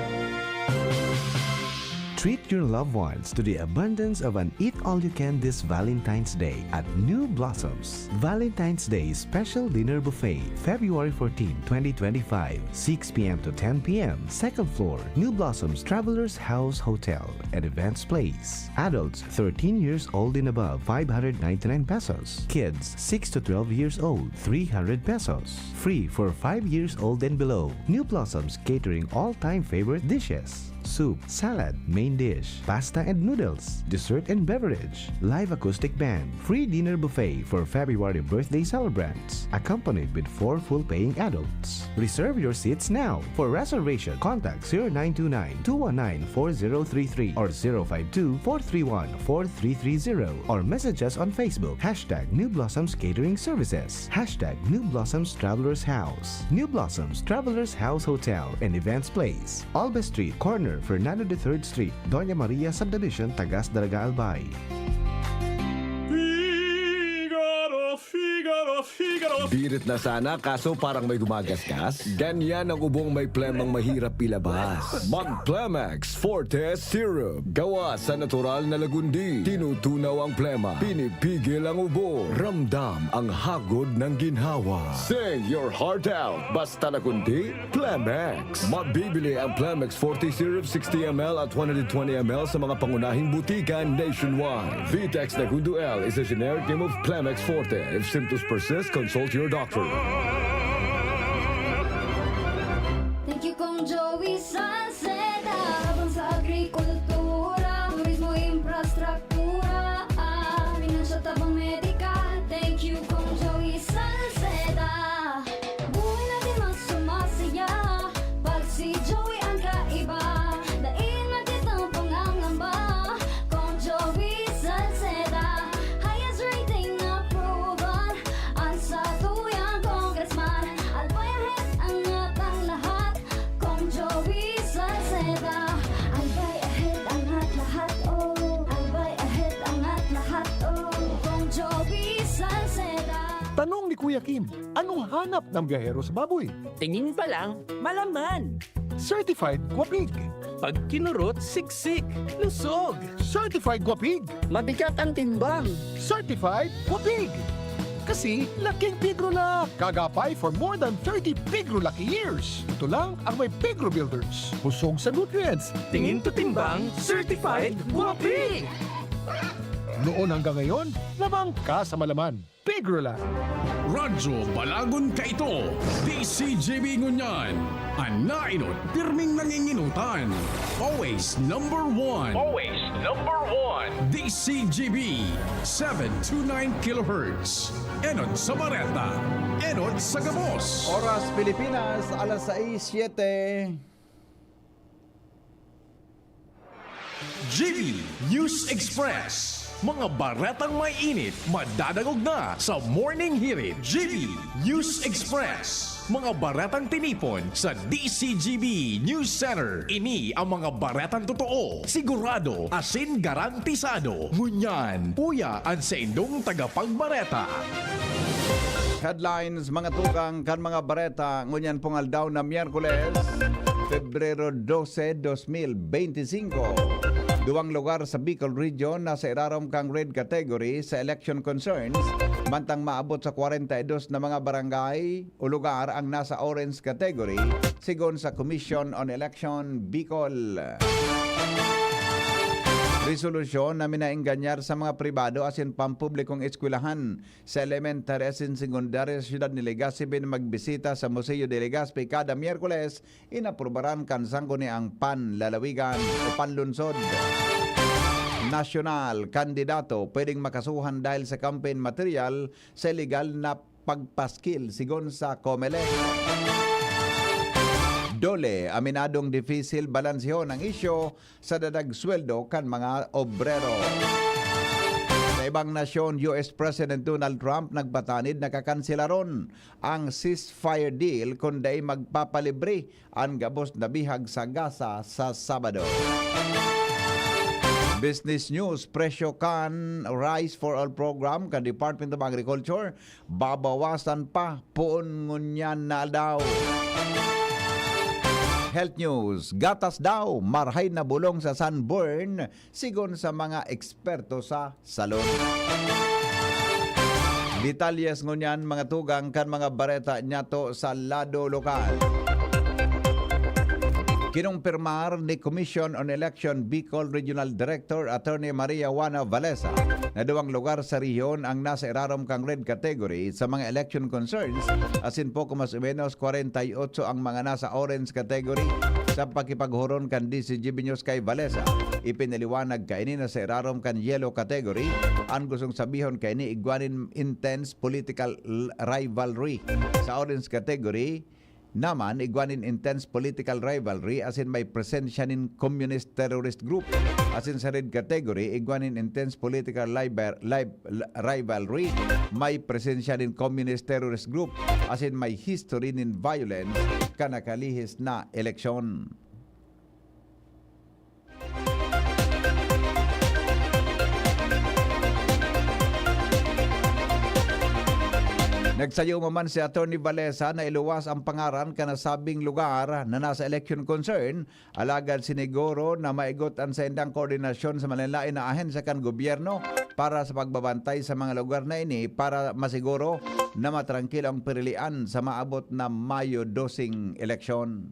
Treat your loved ones to the abundance of an eat-all-you-can this Valentine's Day at New Blossoms. Valentine's Day Special Dinner Buffet, February fourteen, twenty twenty-five, six p m to ten p m, second floor, New Blossoms Travelers House Hotel and Events Place. Adults thirteen years old and above, five hundred ninety-nine pesos. Kids six to twelve years old, three hundred pesos. Free for five years old and below. New Blossoms catering all-time favorite dishes. Soup, salad, main dish, pasta and noodles, dessert and beverage, live acoustic band, free dinner buffet for February birthday celebrants, accompanied with four full paying adults. Reserve your seats now. For reservation, contact zero nine two nine, two one nine, four zero three three or zero five two, four three one, four three three zero or message us on Facebook, hashtag New Blossoms Catering Services, hashtag New Blossoms Travelers House, New Blossoms Travelers House Hotel and Events Place, Alba Street, corner Fernando the Third Street, Doña Maria Subdivision, Tagas, Daraga, Albay. Figaro, Figaro, Figaro. Birit na sana, kaso parang may gumagasgas. Ganyan ang ubong may plemang mahirap ilabas. Mag Plemex Forte Syrup. Gawa sa natural na lagundi. Tinutunaw ang plema. Pinipigil ang ubo. Ramdam ang hagod ng ginhawa. Sing your heart out. Basta lagundi, Plemex. Mabibili ang Plemex Forte Syrup sixty M L at one hundred twenty M L sa mga pangunahing butika nationwide. Vitex Negundo L is a generic name of Plemex Forte. If symptoms persist, consult your doctor. Thank you, Kong Joey Salceda. Habang sa agrikultura, turismo, infrastruktura, ah, pinansyal, tabang medikal. Thank you, Kong Joey Salceda. Buhay natin mas sumasaya pag si Joey ang kaiba. Dai na kitang pangangamba, Kong Joey Salceda. Highest rating na proven, ang satuyang congressman. Albay ahead, angat ang lahat, Kong Joey Salceda. Albay ahead, angat lahat, oh. Albay ahead, angat lahat, oh. Kong Joey Salceda. Tanong ni Kuya Kim, anong hanap ng biyahero sa baboy? Tingin pa lang, malaman. Certified Guapig. Pag kinurot, siksik, lusog. Certified Guapig. Mabigat ang timbang. Certified Guapig. Kasi laking pigro la. Kagapay for more than thirty pigro lucky years. Ito lang ang may Pigro Builders. Busog sa nutrients. Tingin to timbang, certified Guapig. Noon hanggang ngayon, lamang ka sa malaman. Pigro la. Radyo Balagon kaito, D C G B ngunyan. An naenot, pirming nanginginutan. Always number one. Always number one. D C G B, seven two nine kilohertz. Enot sa bareta. Enot sa gabos. Oras Pilipinas, alas sais, siyete. G B News Express. Mga baretang may init, madadangog na sa Morning Hirit. G B News Express. Mga baretang tinipon sa D C G B News Center. Ini ang mga baretang totoo, sigurado, asin garantisado. Ngunyan, uya an saindong tagapagbareta. Headlines, mga tugang, kan mga bareta ngunyan pong aldaw na Miyerkules, Pebrero dose, dos mil benti singko. Duwang lugar sa Bicol Region nasa irarom kan red category sa election concerns, mantang maabot sa kwarenta y dos na mga barangay o lugar ang nasa orange category, sigon sa Commission on Election Bicol. Resolusyon na minaengganyar sa mga pribado asin pampublikong eskwelahan sa elementary asin sekundarya sa siyudad ni Legazpi na magbisita sa Museo de Legazpi kada Miyerkules, inaprubaran kan Sangguniang Panlalawigan o Panlunsod Nasyonal. Kandidato pwedeng makasuhan dahil sa campaign material sa illegal na pagpaskil, sigon sa Comelec. DOLE, aminadong difisil balansehon ang isyu sa dadag sweldo kan mga obrero. Sa ibang nasyon, U S President Donald Trump nagpatanid na kakansilaron ang ceasefire deal kun dai magpapalibre an gabos na bihag sa Gaza sa Sabado. Business News, presyo kan Rice for All program kan Department of Agriculture babawasan pa poon ngunyan na aldaw. Health News, gatas daw, marahay na bolong sa sunburn, sigon sa mga eksperto sa salud. Detalyes ngunyan, mga tugang, kan mga bareta nyato sa lado lokal. Kinumpirmar ni Commission on Election Bicol Regional Director Attorney Maria Juana Valesa na duwang lugar sa rehiyon ang nasa irarom kan red category sa mga election concerns, asin poko mas o menos kwarenta y otso ang mga nasa orange category. Sa pakipaghuron kan D C G B News kay Valesa, ipinaliwanag kaini na sa irarom kan yellow category, an gustong sabihon kaini igwa nin intense political l-, rivalry. Sa orange category, naman, igwa nin intense political rivalry asin may presensya nin communist terrorist group. Asin sa red category, igwa nin intense political liber-, liv-, l-, rivalry, may presensya nin communist terrorist group, asin may history nin violence kan nakalihis na eleksyon. Nagsayo man si Attorney Valesa na iluwas ang pangaran kan nasabing lugar na nasa election concern, alagad siniguro na maigot an saindang koordinasyon sa malinlain na ahensya kan gobyerno para sa pagbabantay sa mga lugar na ini para masiguro na matrangkilo ang pirilian sa maabot na Mayo dosing eleksyon.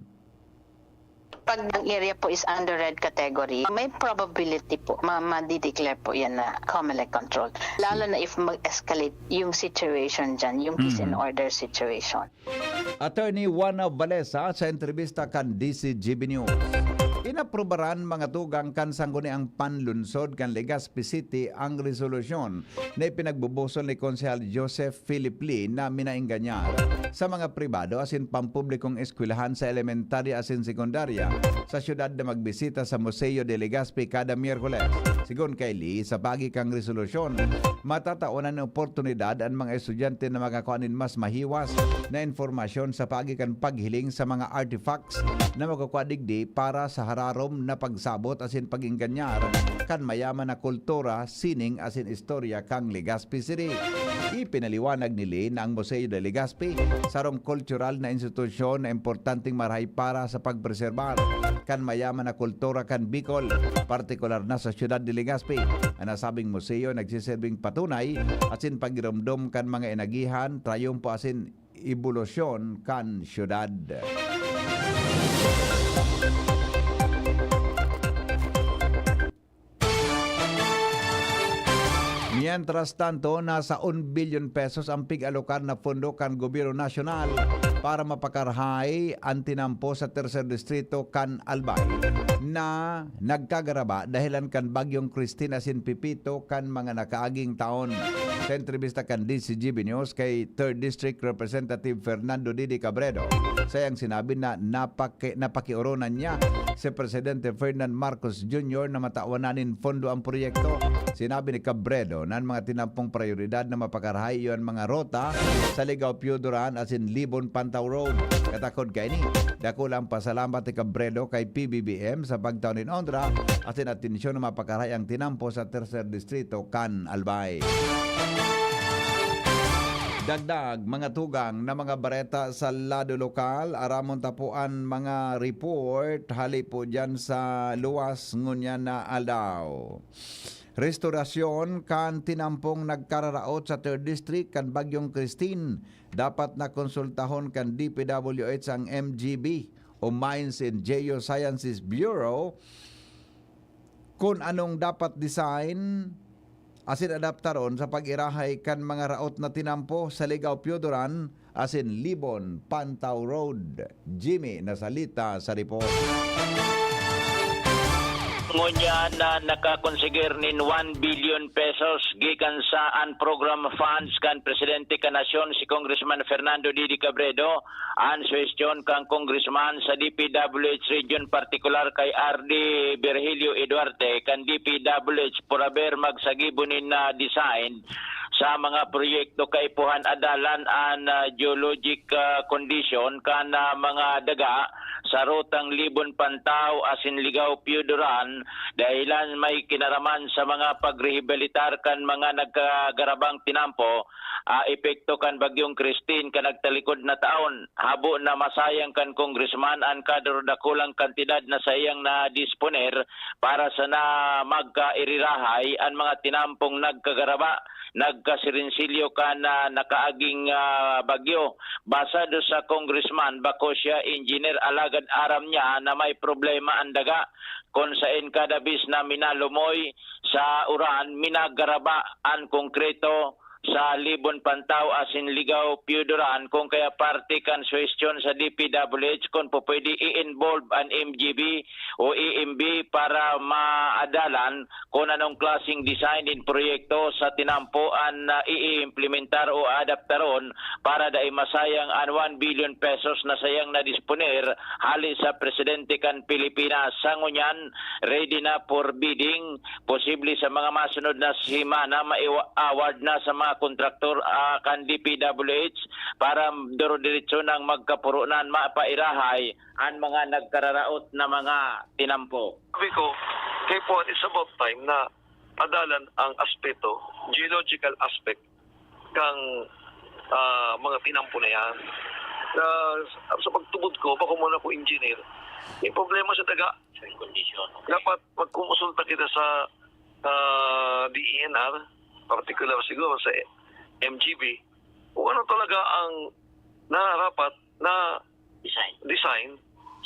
Pag ang area po is under red category, may probability po, ma- madi-declare po yan na Comelec control. Lalo na if mag-escalate yung situation dyan, yung peace and order situation. Attorney Juana Valesa sa entrebista kan D C G B News. Inaprubaran mga tugang kan Sangguniang Panlunsod kan Legazpi City ang resolusyon na ipinagbubusol ni Konsehal Joseph Philip Lee na minaingganyar sa mga pribado asin pampublikong eskwelahan sa elementarya asin sekundarya sa syudad na magbisita sa Museo de Legazpi kada Miyerkules. Sigon kay Lee, sa paagi kan resolusyon, matatawanan nin oportunidad an mga estudyante na makakua nin mas mahiwas na impormasyon sa paagi kan paghiling sa mga artifacts na makukua digdi para sa hararom na pagsabot asin pag-ingganyar kan mayaman na kultura, sining asin istorya kan Legazpi City. Ipinaliwanag ni Lee na ang Museo de Legazpi sarong kultural na institusyon na importanteng marahay para sa pagpreserbar kan mayaman na kultura kan Bicol, partikular na sa siyudad de Legazpi. An nasabing museo nagsiserbing patunay asin pagiromdom kan mga inagihan, trayumpo asin ebolusyon kan siyudad. Mientras tanto, nasa un bilyon pesos ang pig-alokar na pondo kan gobyerno nasyonal para mapakarahay an tinampo sa Tercer Distrito kan Albay na nagkagaraba dahelan kan Bagyong Christine asin Pepito kan mga nakaaging taon. Sa entrebista kan D C G B News kay Third District Representative Fernando Didi Cabredo, sayang sinabi na napaki-, napakioronan niya si Presidente Ferdinand Marcos Junior na matawan na nin pondo ang proyekto. Sinabi ni Cabredo na an mga tinampong prayoridad na mapakarahay iyo an mga rota sa Ligao Pio Duran asin Libon Pantao Road. Katakod kaini, dakula an pasalamat ni Cabredo kay P B B M sa pagtao nin onra asin atensyon na mapakarahay ang tinampo sa Tercer Distrito kan Albay. Dagdag, mga tugang, na mga bareta sa lado lokal, aramon ta po an mga report hali po diyan sa luwas ngunyan na aldaw. Restorasyon kan tinampong nagkararaot sa Third District kan Bagyong Christine. Dapat na konsultahon kan D P W H ang M G B o Mines and Geosciences Bureau kun anong dapat design asin adaptaron sa pag-irahay kan mga raot na tinampo sa Ligao Pioduran asin Libon Pantao Road. Jimmy Nasalita sa report. Ngunyan na nakakonsigir nin one billion pesos gikan sa an program funds kan Presidente kan Nasyon, si Congressman Fernando Didi Cabredo, an suhestyon kan Congressman sa D P W H Region, partikular kay R D Virgilio Eduarte kan D P W H, por haber magsagibo nin, ah, design sa mga proyekto kaipuhan adalan an, ah, geologic, ah, condition kan, ah, mga daga sa rutang Libon Pantao asin Ligao Pioduran dahelan may kinaraman sa mga pagrehabilitar kan mga nagkagarabang tinampo, ah, epekto kan Bagyong Christine kan nagtalikod na taon. Habo na masayang kan congressman an kadro dakulang kantidad na saiyang nadisponer para sana magkairirahay an mga tinampong nagkagaraba, nagkasirinsilyo kan, ah, nakaaging, ah, bagyo. Basado sa congressman, bako siya engineer, alagad aram niya na may problema an daga, kun saen kada bis na minalumoy sa uran, minagaraba an konkreto sa Libon Pantao asin Ligao Piyuduran, kun kaya parte kan suhestyon sa D P W H kun pupwede i-involve an M G B o E M B para maadalan kun anong klaseng design nin proyekto sa tinampo an, ah, iimplementar o adaptaron para dai masayang an one billion pesos na sayang nadisponer hali sa presidente kan Pilipinas. Sa ngunyan, ready na for bidding. Posible sa mga masunod na semana, ma-award na sa mga kontraktor, ah, kan D P W H para duro-diretso nang magkapurunan, mapairahay an mga nagkararaot na mga tinampo. Sabi ko, kay Puan, it's about time na adalan ang aspeto, geological aspect, kang, ah, mga tinampo na yan. Na, sa pagtubod ko, bako man ako engineer, yung problema sa daga. Sa kondisyon. Dapat magkumonsulta kita sa, ah, D E N R, particular siguro sa M G B, kung ano talaga ang nararapat na Design. design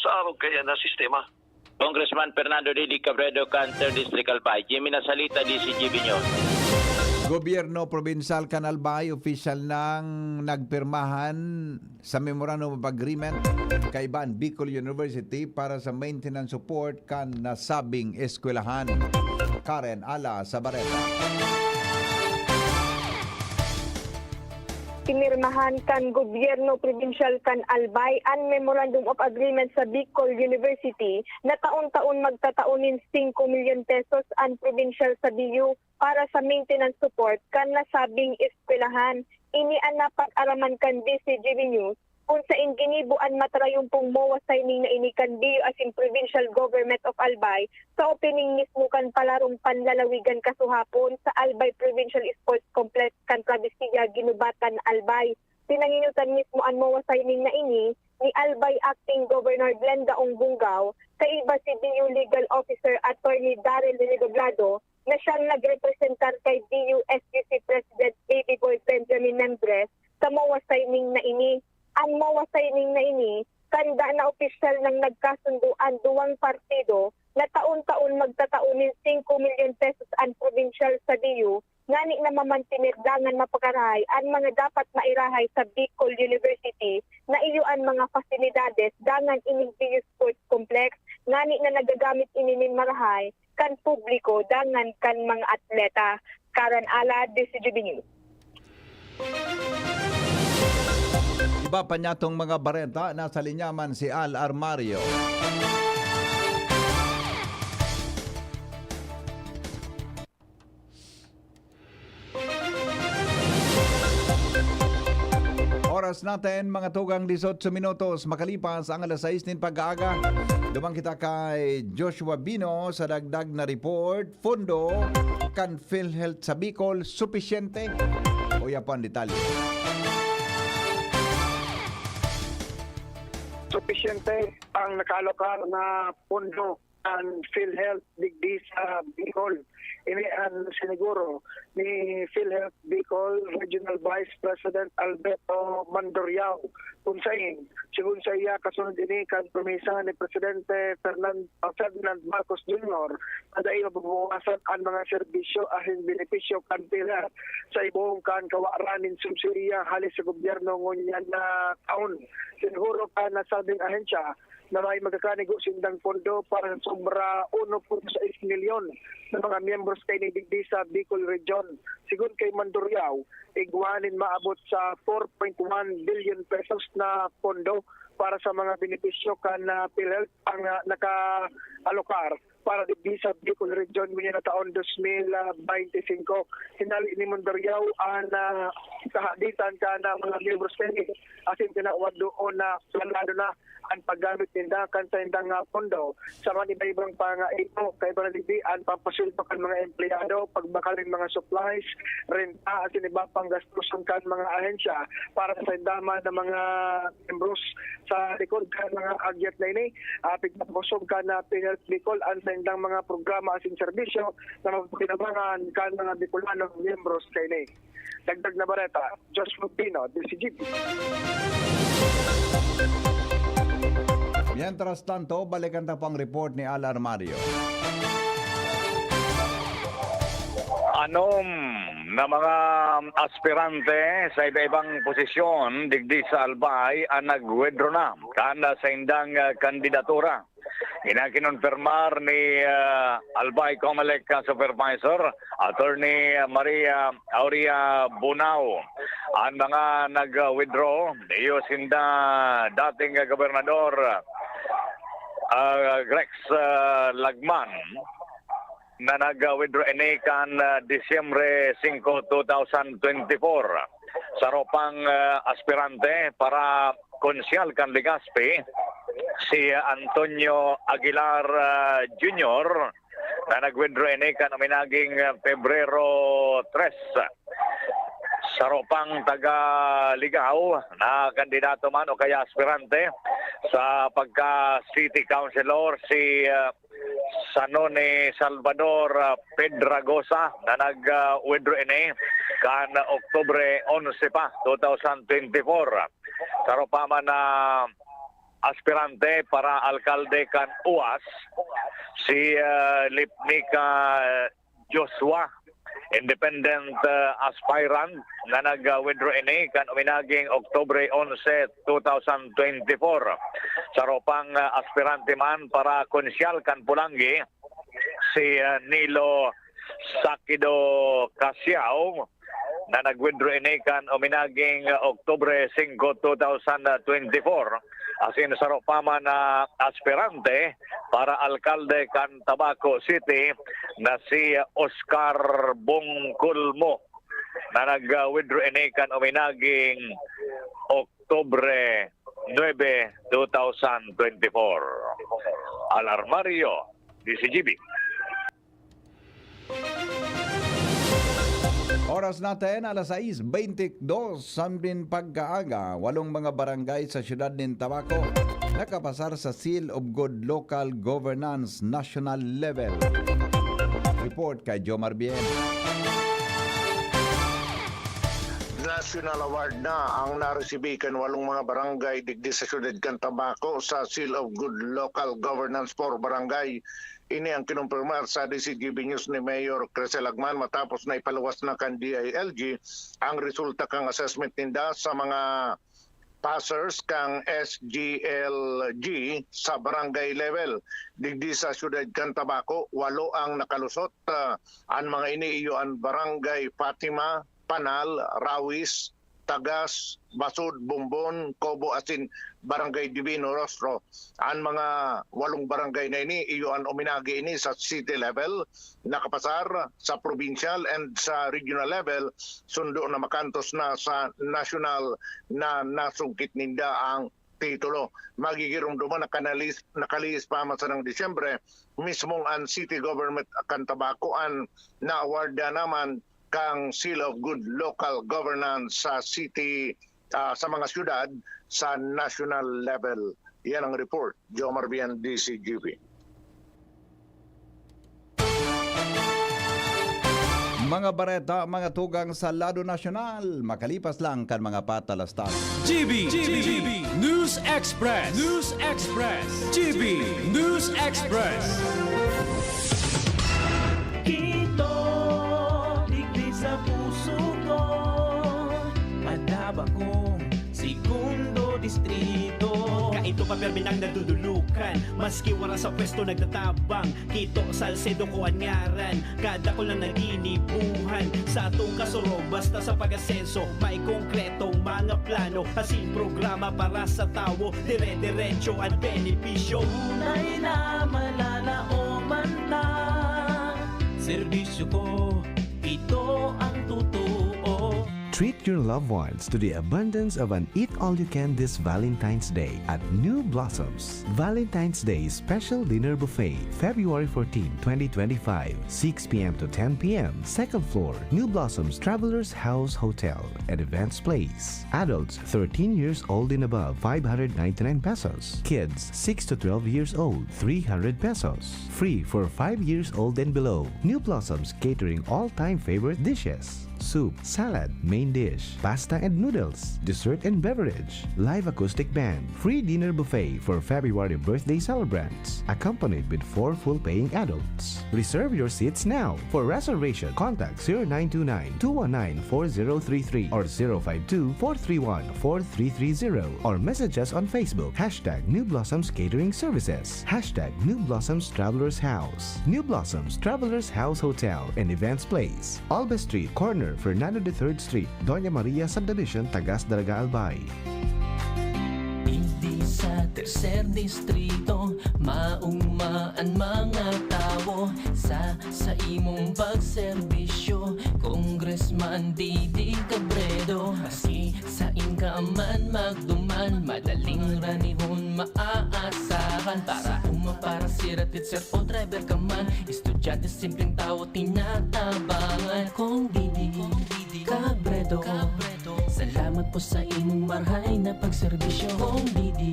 sa arog kaya na sistema. Congressman Fernando Didi Cabredo, kan Third District, Albay. Jimmy Nasalita, D C G B News. Gobyerno Probinsal kan Albay, opisyal nang nagpirmahan sa Memorandum of Agreement kaiba an Bicol University para sa maintenance support kan nasabing eskwelahan. Karen Ala sa Bareta. Pinirmahan kan Gobyerno Probinsyal kan Albay an Memorandum of Agreement sa Bicol University na taon-taon magtatao nin singko milyon pesos an probinsyal sa B U para sa maintenance support kan nasabing eskwelahan. Ini an napag-araman kan D C G B News, kun saen ginibo an matarayumpong MOA signing na ini kan B U asin Provincial Government of Albay sa opening mismo kan palarong panlalawigan kasuhapon sa Albay Provincial Sports Complex kan Travesilla, Guinobatan, Albay. Pinanginutan mismo an MOA signing na ini ni Albay Acting Governor Glenda Ong Bungao, kaiba si B U Legal Officer Attorney Daryl Redoblado, na siyang nagrepresentar kay B U S G C President Baby Boy Benjamin Mendres sa MOA signing na ini. An MOA signing na ini, kanda na opisyal nang nagkasundo an duwang partido na taon-taon magtatao nin singko milyon pesos an probinsyal sa B U, ngani na mamantener dangan mapakarahay an mga dapat mairahay sa Bicol University, na iyo an mga pasilidades dangan ining B U Sports Complex, ngani na nagagamit ini nin marahay kan publiko dangan kan mga atleta. Karen Ala, D C G B News. Iba pa niyatong mga bareta, nasa linya man si Al Armario. Oras natin, mga tugang, disiotso minutos makalipas ang alas sais nin pag-aaga. Duman kita kay Joshua Bino sa dagdag na report. Pondo kan PhilHealth sa Bicol, supisyente? O, yapo ang detalye. Supisyente ang nakaalokar na pondo ang PhilHealth digdi sa Bicol. Ini ang siniguro ni PhilHealth Bicol Regional Vice President Alberto Mandoriao, kung sain, sigon saiya, kasunod ini kan promesa ni Presidente Fernan-, Ferdinand Marcos Junior na dai mababawasan an mga serbisyo asin benepisyo kan PhilHealth sa ibong kan kawaran nin subsidiya hali sa gobyerno ngunyan na taon. Siniguro kan nasabing ahensya na may magkakanigo sindang pondo para sa sobra uno punto sais milyon na mga miyembros kaini digdi sa Bicol Region. Sigon kay Mandoriao, igwa nin maabot sa four point one billion pesos na pondo para sa mga benepisyo kan, ah, PhilHealth ang, ah, naka-alokar para digdi sa Bicol Region ngunyan na taon dos mil baynte singko. Hinali ni Mondariao an, ah, kahaditan kan, ah, mga miyembros kani asin tinawad doon na planado na an paggamit ninda kan saindang, ah, pondo sa mga iba-ibang pangaito, kaiba na digdi an pampasweldo kan mga empleyado, pagbakal nin mga supplies, renta, asin iba pang gastuson kan mga ahensya para sa sainda man na mga miyembros. Sa likod kan mga agyat na ini, ah, pigpapakosog kan, ah, P N L F Bicol an saindang mga programa asin serbisyo na mapapakinabangan kan mga Bicolanong miyembros kaini. Dagdag na bareta, Joshua Pino, D C G B. Mientras tanto, balikan ta po ang report ni Al Armario. Anom na mga aspirante sa iba-ibang posisyon digdi sa Albay an nag-withdraw na kan saindang, ah, kandidatura. Kinakinonfirmar ni, ah, Albay Comelec, ah, Supervisor, Attorney Maria Aurea Bonao. An mga nag-withdraw, iyo sinda dating gobernador, ah, Rex, ah, Lagman, na nag-withdraw ini kan, ah, Disyembre singko, two thousand twenty-four. Saro pang, ah, aspirante para konsyal kan Legazpi, si Antonio Aguilar, ah, Junior, na nag-withdraw ini kan uminaging, ah, Pebrero tres. Saro pang taga Ligao na kandidato man o kaya aspirante sa pagka city councilor, si, ah, Sanone Salvador, ah, Pedragosa, na nag, ah, withdraw ini kan Oktubre onse pa, two thousand twenty-four. Saro pa man na aspirante para alkalde kan UAS, si, ah, Lipnica Joshua, independent, ah, aspirant na nag, ah, withdraw ini kan uminaging Oktubre onse, two thousand twenty-four. Saro pang, ah, aspirante man para konsyal kan Polangui, si, ah, Nilo Sakido Casiao, na nag-withdraw ini kan uminaging Oktubre singko, two thousand twenty-four. Asin saro pa man na aspirante para alkalde kan Tabaco City na si Oscar Bongcolmo, na nag-withdraw ini kan uminaging Oktubre nuebe, two thousand twenty-four. Al Armario, D C G B. Oras natin, alas sais beintidos, sambin pagkaaga, walong mga barangay sa siyudad nin Tabaco nakapasar sa Seal of Good Local Governance National Level. Report kay Jomar Bien. National Award na ang naresibi kan walong mga barangay digdi sa siyudad kan Tabaco sa Seal of Good Local Governance for Barangay. Ini ang kinumpirmar sa D C G B News ni Mayor Crisel Agman matapos na ipaluwas na kan D I L G ang resulta kan assessment ninda sa mga passers kan S G L G sa barangay level. Digdi sa siyudad kan Tabaco, walo ang nakalusot. Ah, an mga ini iyo an Barangay Fatima, Panal, Rawis, Tagas, Basud, Bombon, Cobo asin Barangay Divino Rostro. An mga walong barangay na ini, iyo an uminagi ini sa city level, nakapasar sa provincial and sa regional level, sundo na makantos na sa national na nasungkit ninda ang titulo. Magigiromdoman na kanalis-, nakalihis pa man sanang Disyembre, mismong an city government kan Tabaco an na-award na naman kang Seal of Good Local Governance sa city, ah, sa mga siyudad sa national level. Yan ang report. Jomar Bian, D C G B. Mga bareta, mga tugang sa lado nasyonal, makalipas lang kan mga patalastas. G B, G B, News Express, News Express, G B News Express. Kito, digdi sa puso ko, Tabaco, Segundo Distrito. Kaito pa permi nang nadudulukan, maski wara sa pwesto nagtatabang. Kito Salcedo ko an ngaran, kadakul na naginibuhan. Sa atong kasurog, basta sa pag-asenso, may konkretong mga plano, asin programa para sa tawo, dire-diretso an benepisyo. Tunay na malalaoman Serbisyo ko, ito ang totoo. Treat your loved ones to the abundance of an eat-all-you-can this Valentine's Day at New Blossoms. Valentine's Day Special Dinner Buffet, February fourteen, twenty twenty-five, six p m to ten p m, second floor, New Blossoms Travelers House Hotel and Events Place. Adults thirteen years old and above, five hundred ninety-nine pesos. Kids six to twelve years old, three hundred pesos. Free for five years old and below. New Blossoms catering all-time favorite dishes. Soup, salad, main dish, pasta and noodles, dessert and beverage, live acoustic band, free dinner buffet for February birthday celebrants, accompanied with four full paying adults. Reserve your seats now. For reservation, contact zero nine two nine, two one nine, four zero three three or zero five two, four three one, four three three zero or message us on Facebook, hashtag New Blossoms Catering Services, hashtag New Blossoms Travelers House, New Blossoms Travelers House Hotel and Events Place, Alba Street, corner Fernando the Third Street, Doña Maria Subdivision, Tagas, Daraga, Albay. Digdi sa tercer distrito, maugma an mga tawo sa, sa imong pagserbisyo. Congressman Didi Cabredo, maski sain ka man magduman, madaling ranihon maaasahan. Para uma, para sira, teacher o driver ka man, estudyante, simpleng tawo, tinatabangan. Kong Didi Cabredo, salamat po sa imong marhay na pagserbisyo. Kong Didi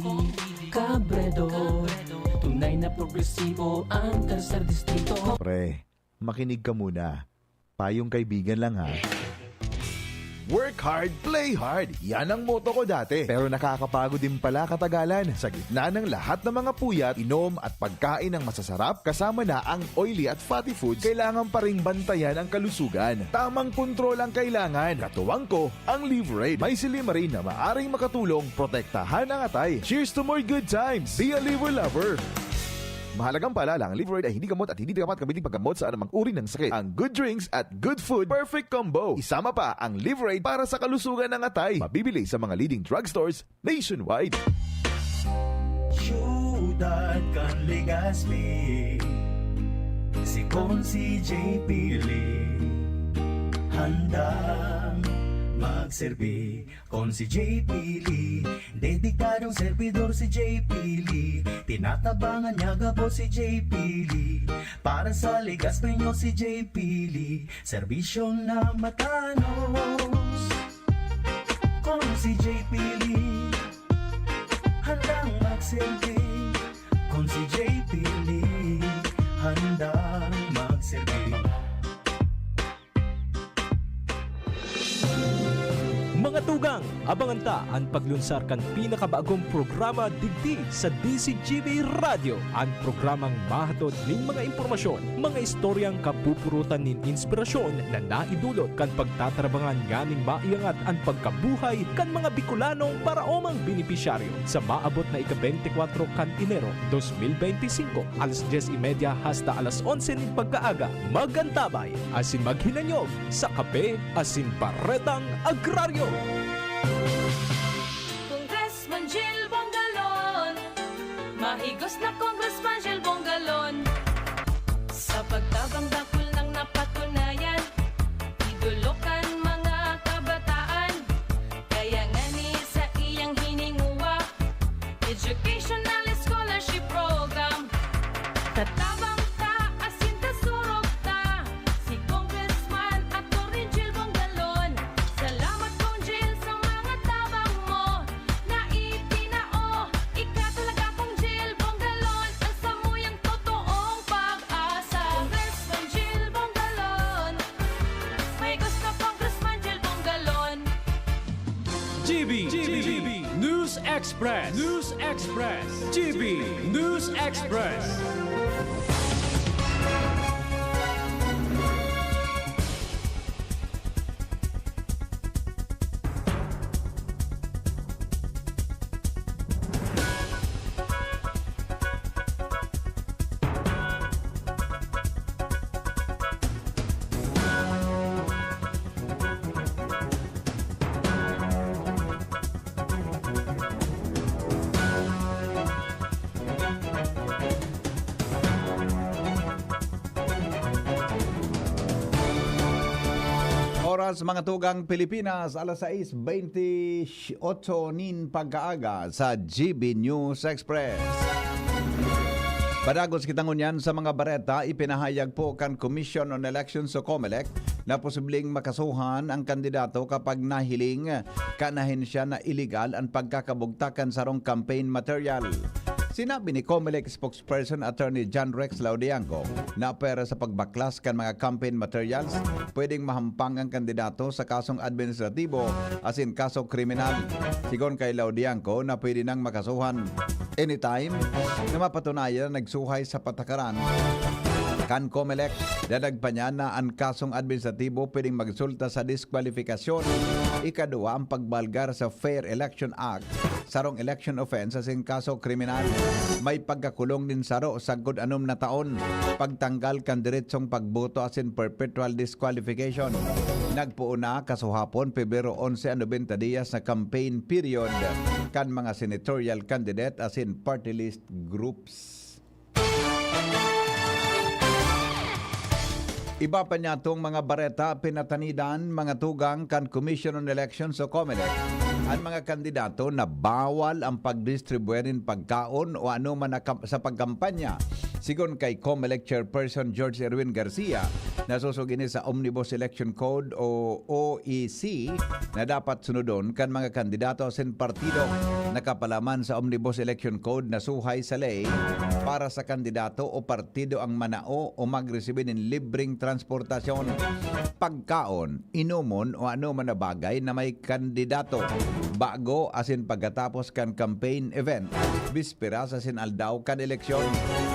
Cabredo, tunay na progresibo ang tercer distrito. Pre, makinig ka muna. Payong kaibigan lang, ha. Work hard, play hard. Yan ang motto ko dati. Pero nakakapagod din pala katagalan. Sa gitna ng lahat ng mga puyat, inom at pagkain ng masasarap, kasama na ang oily at fatty foods, kailangan pa ring bantayan ang kalusugan. Tamang kontrol ang kailangan. Katuwang ko, ang Liverade. May silymarin na maaring makatulong protektahan ang atay. Cheers to more good times! Be a Liver Lover! Mahalagang paalala, ang Liverade ay hindi gamot at hindi dapat gamitin paggamot sa anumang uri ng sakit. Ang good drinks at good food, perfect combo. Isama pa ang Liverade para sa kalusugan ng atay. Mabibili sa mga leading drugstores nationwide. Siyudad kan Legazpi, si Consi J P Lee, handang magserbi. Consi J P Lee, dedikadong servidor si J P Lee. Tinatabangan niya gabos si J P Lee. Para sa Legazpeño si J P Lee, serbisyong na matanos. Consi J P Lee, handang magserbi. Consi J P Lee, handang magserbi. Mga tugang, abangan ta an paglunsar kan pinakabagong programa digdi sa D Z G B Radyo, an programang mahatod nin mga impormasyon, mga istoryang kapupurutan nin inspirasyon na naidulot kan pagtatarabangan nganing maiangat an pagkabuhay kan mga Bicolanong paraomang benepisyaryo. Sa maabot na ika-bente kwatro kan Enero dos mil bente singko, alas dyes y media hasta alas onse nin pagkaaga, mag-antabay asin maghinanyog sa Kape asin Baretang Agraryo. Congressman Gil Bongalon, mahigos na Congressman Gil Bongalon. Sa pagtabang dakul nang napatunayan, idolo kan mga kabataan. Kaya ngani sa iyang hininguwa, Educational Scholarship Program. Tatabang ta asin tasurog ta si Congressman Attorney Gil Bongalon. Salamat, Cong Gil, sa mga tabang mo na itinao. Ika talaga, Cong Gil Bongalon, ang samuyang totoong pag-asa. Congressman Gil Bongalon, may gusto, Congressman Gil Bongalon. G B, G B News Express, News Express, G B News Express. Oras, mga tugang Pilipinas, alas sais bentiocho nin pagkaaga sa G B News Express. Padagos kita ngunyan sa mga bareta. Ipinahayag po kan Commission on Elections o COMELEC na posibleng makasuhan ang kandidato kapag nahiling kan ahensya na iligal an pagkakabugtak kan sarong campaign material. Sinabi ni COMELEC spokesperson Attorney John Rex Laudianco na pwera sa pagbaklas kan mga campaign materials, pwedeng mahampang ang kandidato sa kasong administratibo asin kaso kriminal. Sigon kay Laudianco na pwede nang makasuhan anytime na mapatunayan na nagsuhay sa patakaran kan COMELEC. Dagdag pa niya na ang kasong administratibo pwedeng magsulta sa diskwalifikasyon. Ikaduwa, ang pagbalgar sa Fair Election Act, sarong election offense asin kaso kriminal. May pagkakulong nin saro sagkod anom na taon, pagtanggal kan diretsong pagboto asin perpetual disqualification. Nagpoon na kasuhapon Pebrero onse an nobenta diyas na campaign period kan mga senatorial candidate asin party list groups. Iba pa niyatong mga bareta, pinatanidan mga tugang kan Commission on Elections o COMELEC an mga kandidato na bawal ang pagdistribuir nin pagkaon o anoman na kam-, sa pagkampanya. Sigon kay COMELEC Chairperson George Erwin Garcia, nasusog ini sa Omnibus Election Code o O E C na dapat sunodon kan mga kandidato asin partido. Nakapalaman sa Omnibus Election Code na suhay sa ley para sa kandidato o partido ang manao o magresibi nin libreng transportasyon, pagkaon, inomon o anoman na bagay na may kandidato bago asin pagkatapos kan campaign event, bisperas asin aldaw kan eleksyon.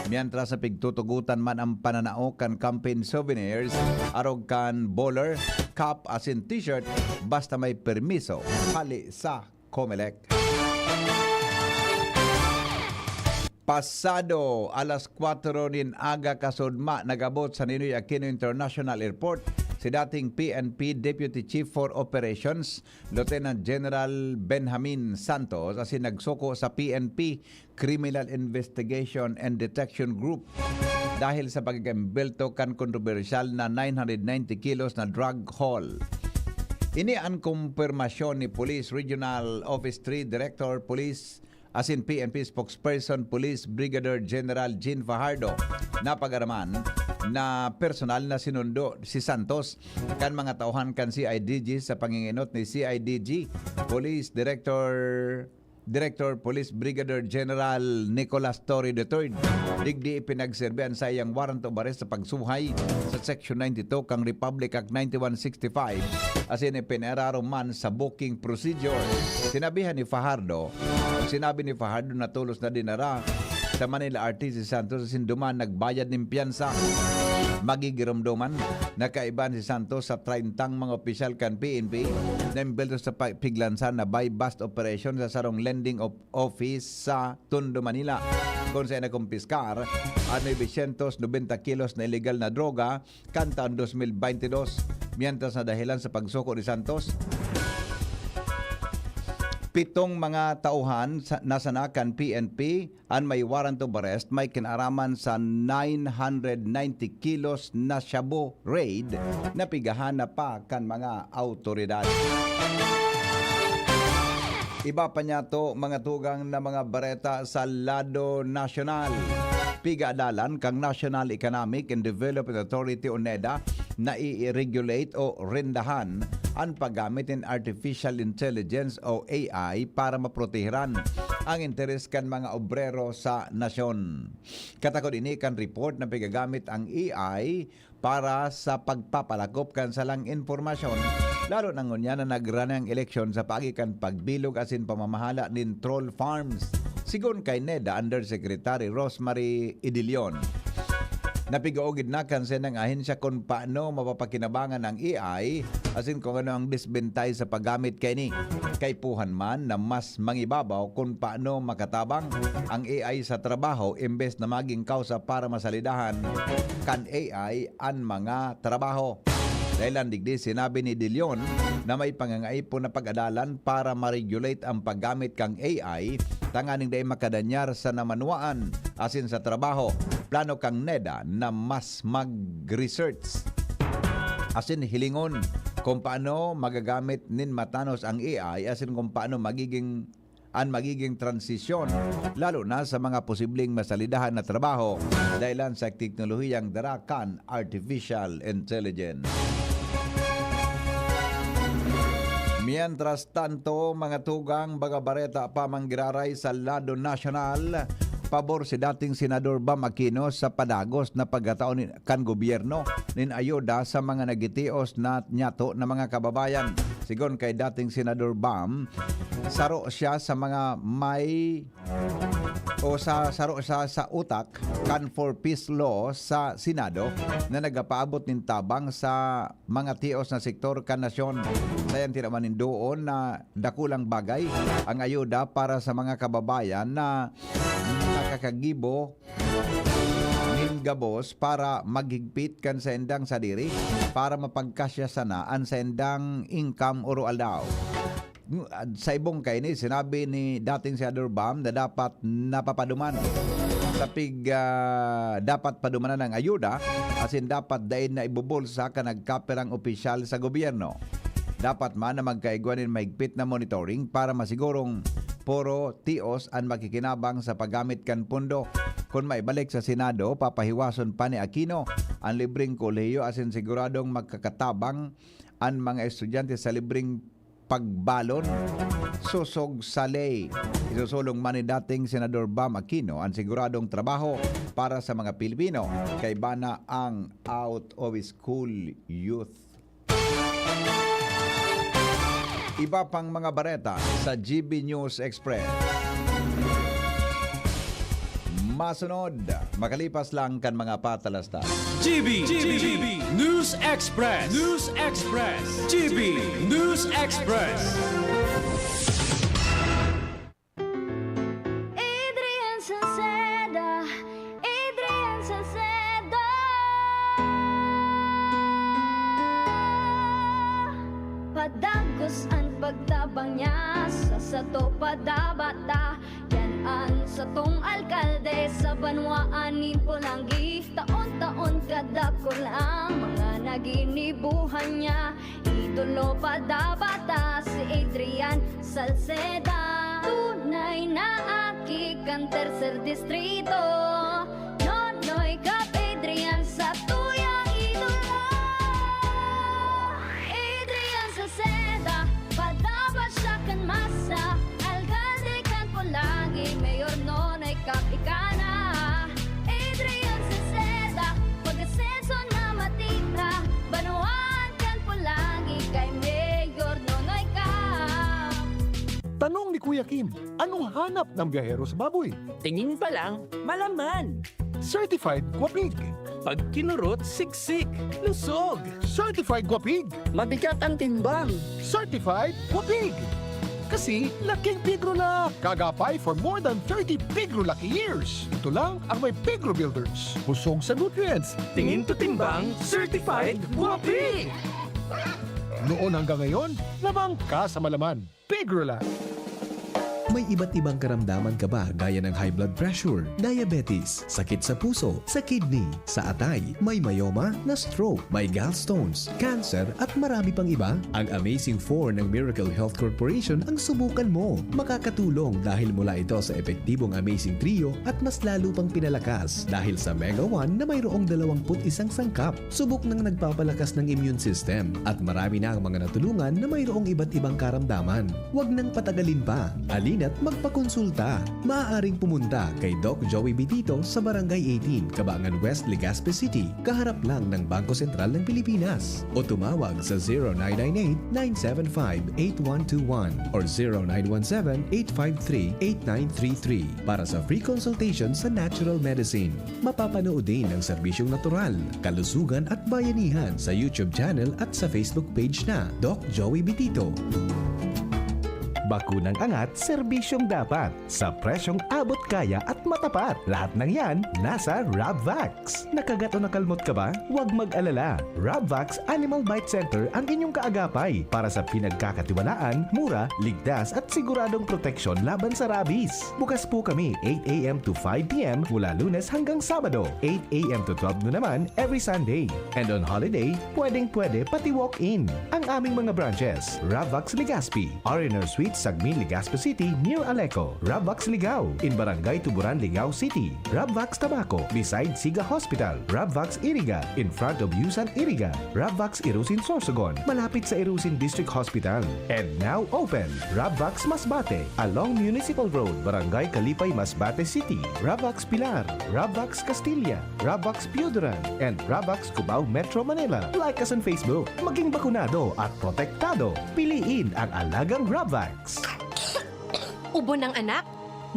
Mientras na pigtutugotan man ang pananao kan campaign souvenirs, arog kan bowler, cap asin t-shirt, basta may permiso hali sa COMELEC. Pasado alas kwatro nin aga kasudma, nag-abot sa Ninoy Aquino International Airport si dating P N P Deputy Chief for Operations, Lieutenant General Benjamin Santos, asin nagsuko sa P N P Criminal Investigation and Detection Group dahil sa pag-embelto kan kontrobersyal na nine hundred ninety kilos na drug haul. Ini an kumpirmasyon ni Police Regional Office three Director Police asin P N P Spokesperson Police Brigadier General Jean Fajardo na pag-araman na personal na sinundo si Santos kan mga tauhan kan C I D G sa pangingenot ni C I D G Police Director Director Police Brigadier General Nicolas Torre the third. Digdi ipinagserbi an saiyang warrant of arrest sa pagsuhay sa Section ninety-two kan Republic Act ninety-one sixty-five, asin ipinararo man sa booking procedure. Sinabihan ni Fajardo, sinabi ni Fajardo na tolos na dinara sa Manila R T si Santos asin duman nagbayad nin piyansa. Magigiromdoman, nakaiba si Santos sa treyntang mga opisyal kan P N P na embelto sa pa-, piglansan na buy-bust operation sa sarong lending op-, office sa Tondo, Manila, kun saen nakumpiskar an novecientos nobenta kilos na ilegal na droga kan taon dos mil bente dos, mientras na dahelan sa pagsuko ni Santos, pitong mga tauhan sa, na sana kan P N P an may warrant of arrest may kinaaraman sa nine hundred ninety kilos na shabu raid na pigahanap pa kan mga awtoridad. Iba pa niyato, mga tugang, na mga bareta sa lado nasyonal. Pigaadalan kan National Economic and Development Authority o NEDA na i-regulate o rendahan an paggamit nin artificial intelligence o A I para maprotehiran ang interes kan mga obrero sa nasyon. Katakod ini kan report na pigagamit ang A I para sa pagpapalakop kan salang impormasyon, lalo na ngunyan na nagrani ang eleksyon sa paagi kan pagbilog asin pamamahala nin troll farms. Sigon kay NEDA Undersecretary Rosemary Idilion, napigaugid na kan saindang ahensya kun paano mapapakinabangan ang A I asin kung ano ang disbentay sa paggamit kaini. Kaipuhan man na mas mangibabaw kun paano makatabang ang A I sa trabaho imbes na magin kausa para masalidahan kan A I an mga trabaho. Dahelan digdi, sinabi ni De Leon na may pangangaipon na pag-adalan para ma-regulate ang paggamit kan A I tanganing dai makadanyar sa namanwaan asin sa trabaho. Plano kan NEDA na mas mag-research asin hilingon kung paano magagamit nin matanos ang A I asin kung paano magiging, an magiging transisyon, lalo na sa mga posibleng masalidahan na trabaho dahilan sa teknolohiyang dara kan artificial intelligence. Mientras tanto, mga tugang, mga bareta pa man giraray sa lado nasyonal, pabor si dating Senador Bam Aquino sa padagos na pagkataon ni kan gobyerno nin ayuda sa mga nagitios na nyato na mga kababayan. Sigon kay dating Senador Bam, saro siya sa mga may o sa saro siya sa utak kan For Peace Law sa Senado na nagapaabot nin tabang sa mga tios na sektor kan nasyon. Sayan tinaman nin doon na dakulang bagay ang ayuda para sa mga kababayan na nakakagibo nin gabos para maghigpit kan saindang sadiri para mapagkasya sana an saindang income oro-aldaw. Sa ibong kaini, sinabi ni dating Senador Bam na dapat napapaduman sa pig, ah, dapat padumanan ang ayuda, asin dapat dai na ibubulsa kan nagkapirang opisyal sa gobyerno. Dapat man na magkaigwa nin mahigpit na monitoring para masigurong puro tios an makikinabang sa paggamit kan pondo. Kun maibalik sa Senado, papahiwason pa ni Aquino an libreng kolehiyo asin siguradong magkakatabang an mga estudyante sa libreng pagbalon. Sosog sa ley, isusulong man ni dating Senador Bam Aquino an siguradong trabaho para sa mga Pilipino, kaiba na ang out of school youth. Iba pang mga bareta sa G B News Express. Masunod, makalipas lang kan mga patalastas. G B, G B, G B News Express. News Express. G B News Express. Adrian Salceda, Adrian Salceda. Padagos an pagtabang niya sa sato padabata. Yan an satong alkalde sa banwaan nin Polangi. Taon-taon kadakul ang mga naginibuhan niya. Idolo padabata si Adrian Salceda. Tunay na aki kan tercer distrito. Nonoy Cap Adrian sa tuyang idolo. Adrian Salceda, padapat siya kan masa. Alkalde kan Polangi, Mayor Nonoy Cap ika na. Adrian Salceda, pag-asenso na matira. Banwaan kan Polangi kay Mayor Nonoy Cap. Tanong ni Kuya Kim, anong hanap ng biyahero sa baboy? Tingin pa lang, malaman. Certified Guapig. Pag kinurot, siksik, lusog. Certified Guapig. Mabigat ang timbang. Certified Guapig. Kasi laking pigro la. Kagapay for more than thirty pigro lucky years. Ito lang ang may pigro builders. Busog sa nutrients. Tingin to timbang, certified Guapig. Noon hanggang ngayon, lamang ka sa malaman. Pigrula. May iba't ibang karamdaman ka ba, gaya ng high blood pressure, diabetes, sakit sa puso, sa kidney, sa atay, may myoma, na-stroke, may gallstones, cancer, at marami pang iba? Ang Amazing Four ng Miracle Health Corporation ang subukan mo. Makakatulong dahil mula ito sa epektibong Amazing Trio at mas lalo pang pinalakas dahil sa Mega One na mayroong dalawampu't isang sangkap. Subok nang nagpapalakas ng immune system at marami na ang mga natulungan na mayroong iba't ibang karamdaman. Huwag nang patagalin pa. Halina't magpakonsulta. Maaaring pumunta kay Doc Joey Bitito sa Barangay eighteen, Cabangan West, Legazpi City, kaharap lang ng Bangko Sentral ng Pilipinas. O tumawag sa zero nine nine eight, nine seven five, eight one two one or zero nine one seven, eight five three, eight nine three three para sa free consultation sa natural medicine. Mapapanood din ang serbisyong natural, kalusugan at bayanihan sa YouTube channel at sa Facebook page na Doc Joey Bitito. Bakunang angat, serbisyong dapat, sa presyong abot kaya at matapat. Lahat ng yan, nasa Rabvax. Nakagat o nakalmot ka ba? Huwag mag-alala. Rabvax Animal Bite Center ang inyong kaagapay para sa pinagkakatiwalaan, mura, ligtas at siguradong proteksyon laban sa rabies. Bukas po kami eight a m to five p m mula Lunes hanggang Sabado, eight a m to twelve noon naman every Sunday. And on holiday, pwedeng-pwede pati walk-in. Ang aming mga branches, Rabvax Legazpi, R and R Suite, Sagmin, Legazpi City, near Aleco, Rabvax Ligao, in Barangay Tuburan, Ligao City, Rabvax Tabaco, beside Siga Hospital, Rabvax Iriga, in front of Yusan Iriga, Rabvax Irusin Sorsogon, malapit sa Irusin District Hospital. And now open, Rabvax Masbate, along Municipal Road, Barangay Kalipay, Masbate City, Rabvax Pilar, Rabvax Castilla, Rabvax Pioduran, and Rabvax Cubao, Metro Manila. Like us on Facebook. Maging bakunado at protektado. Piliin ang alagang Rabvax. Ubo ng anak?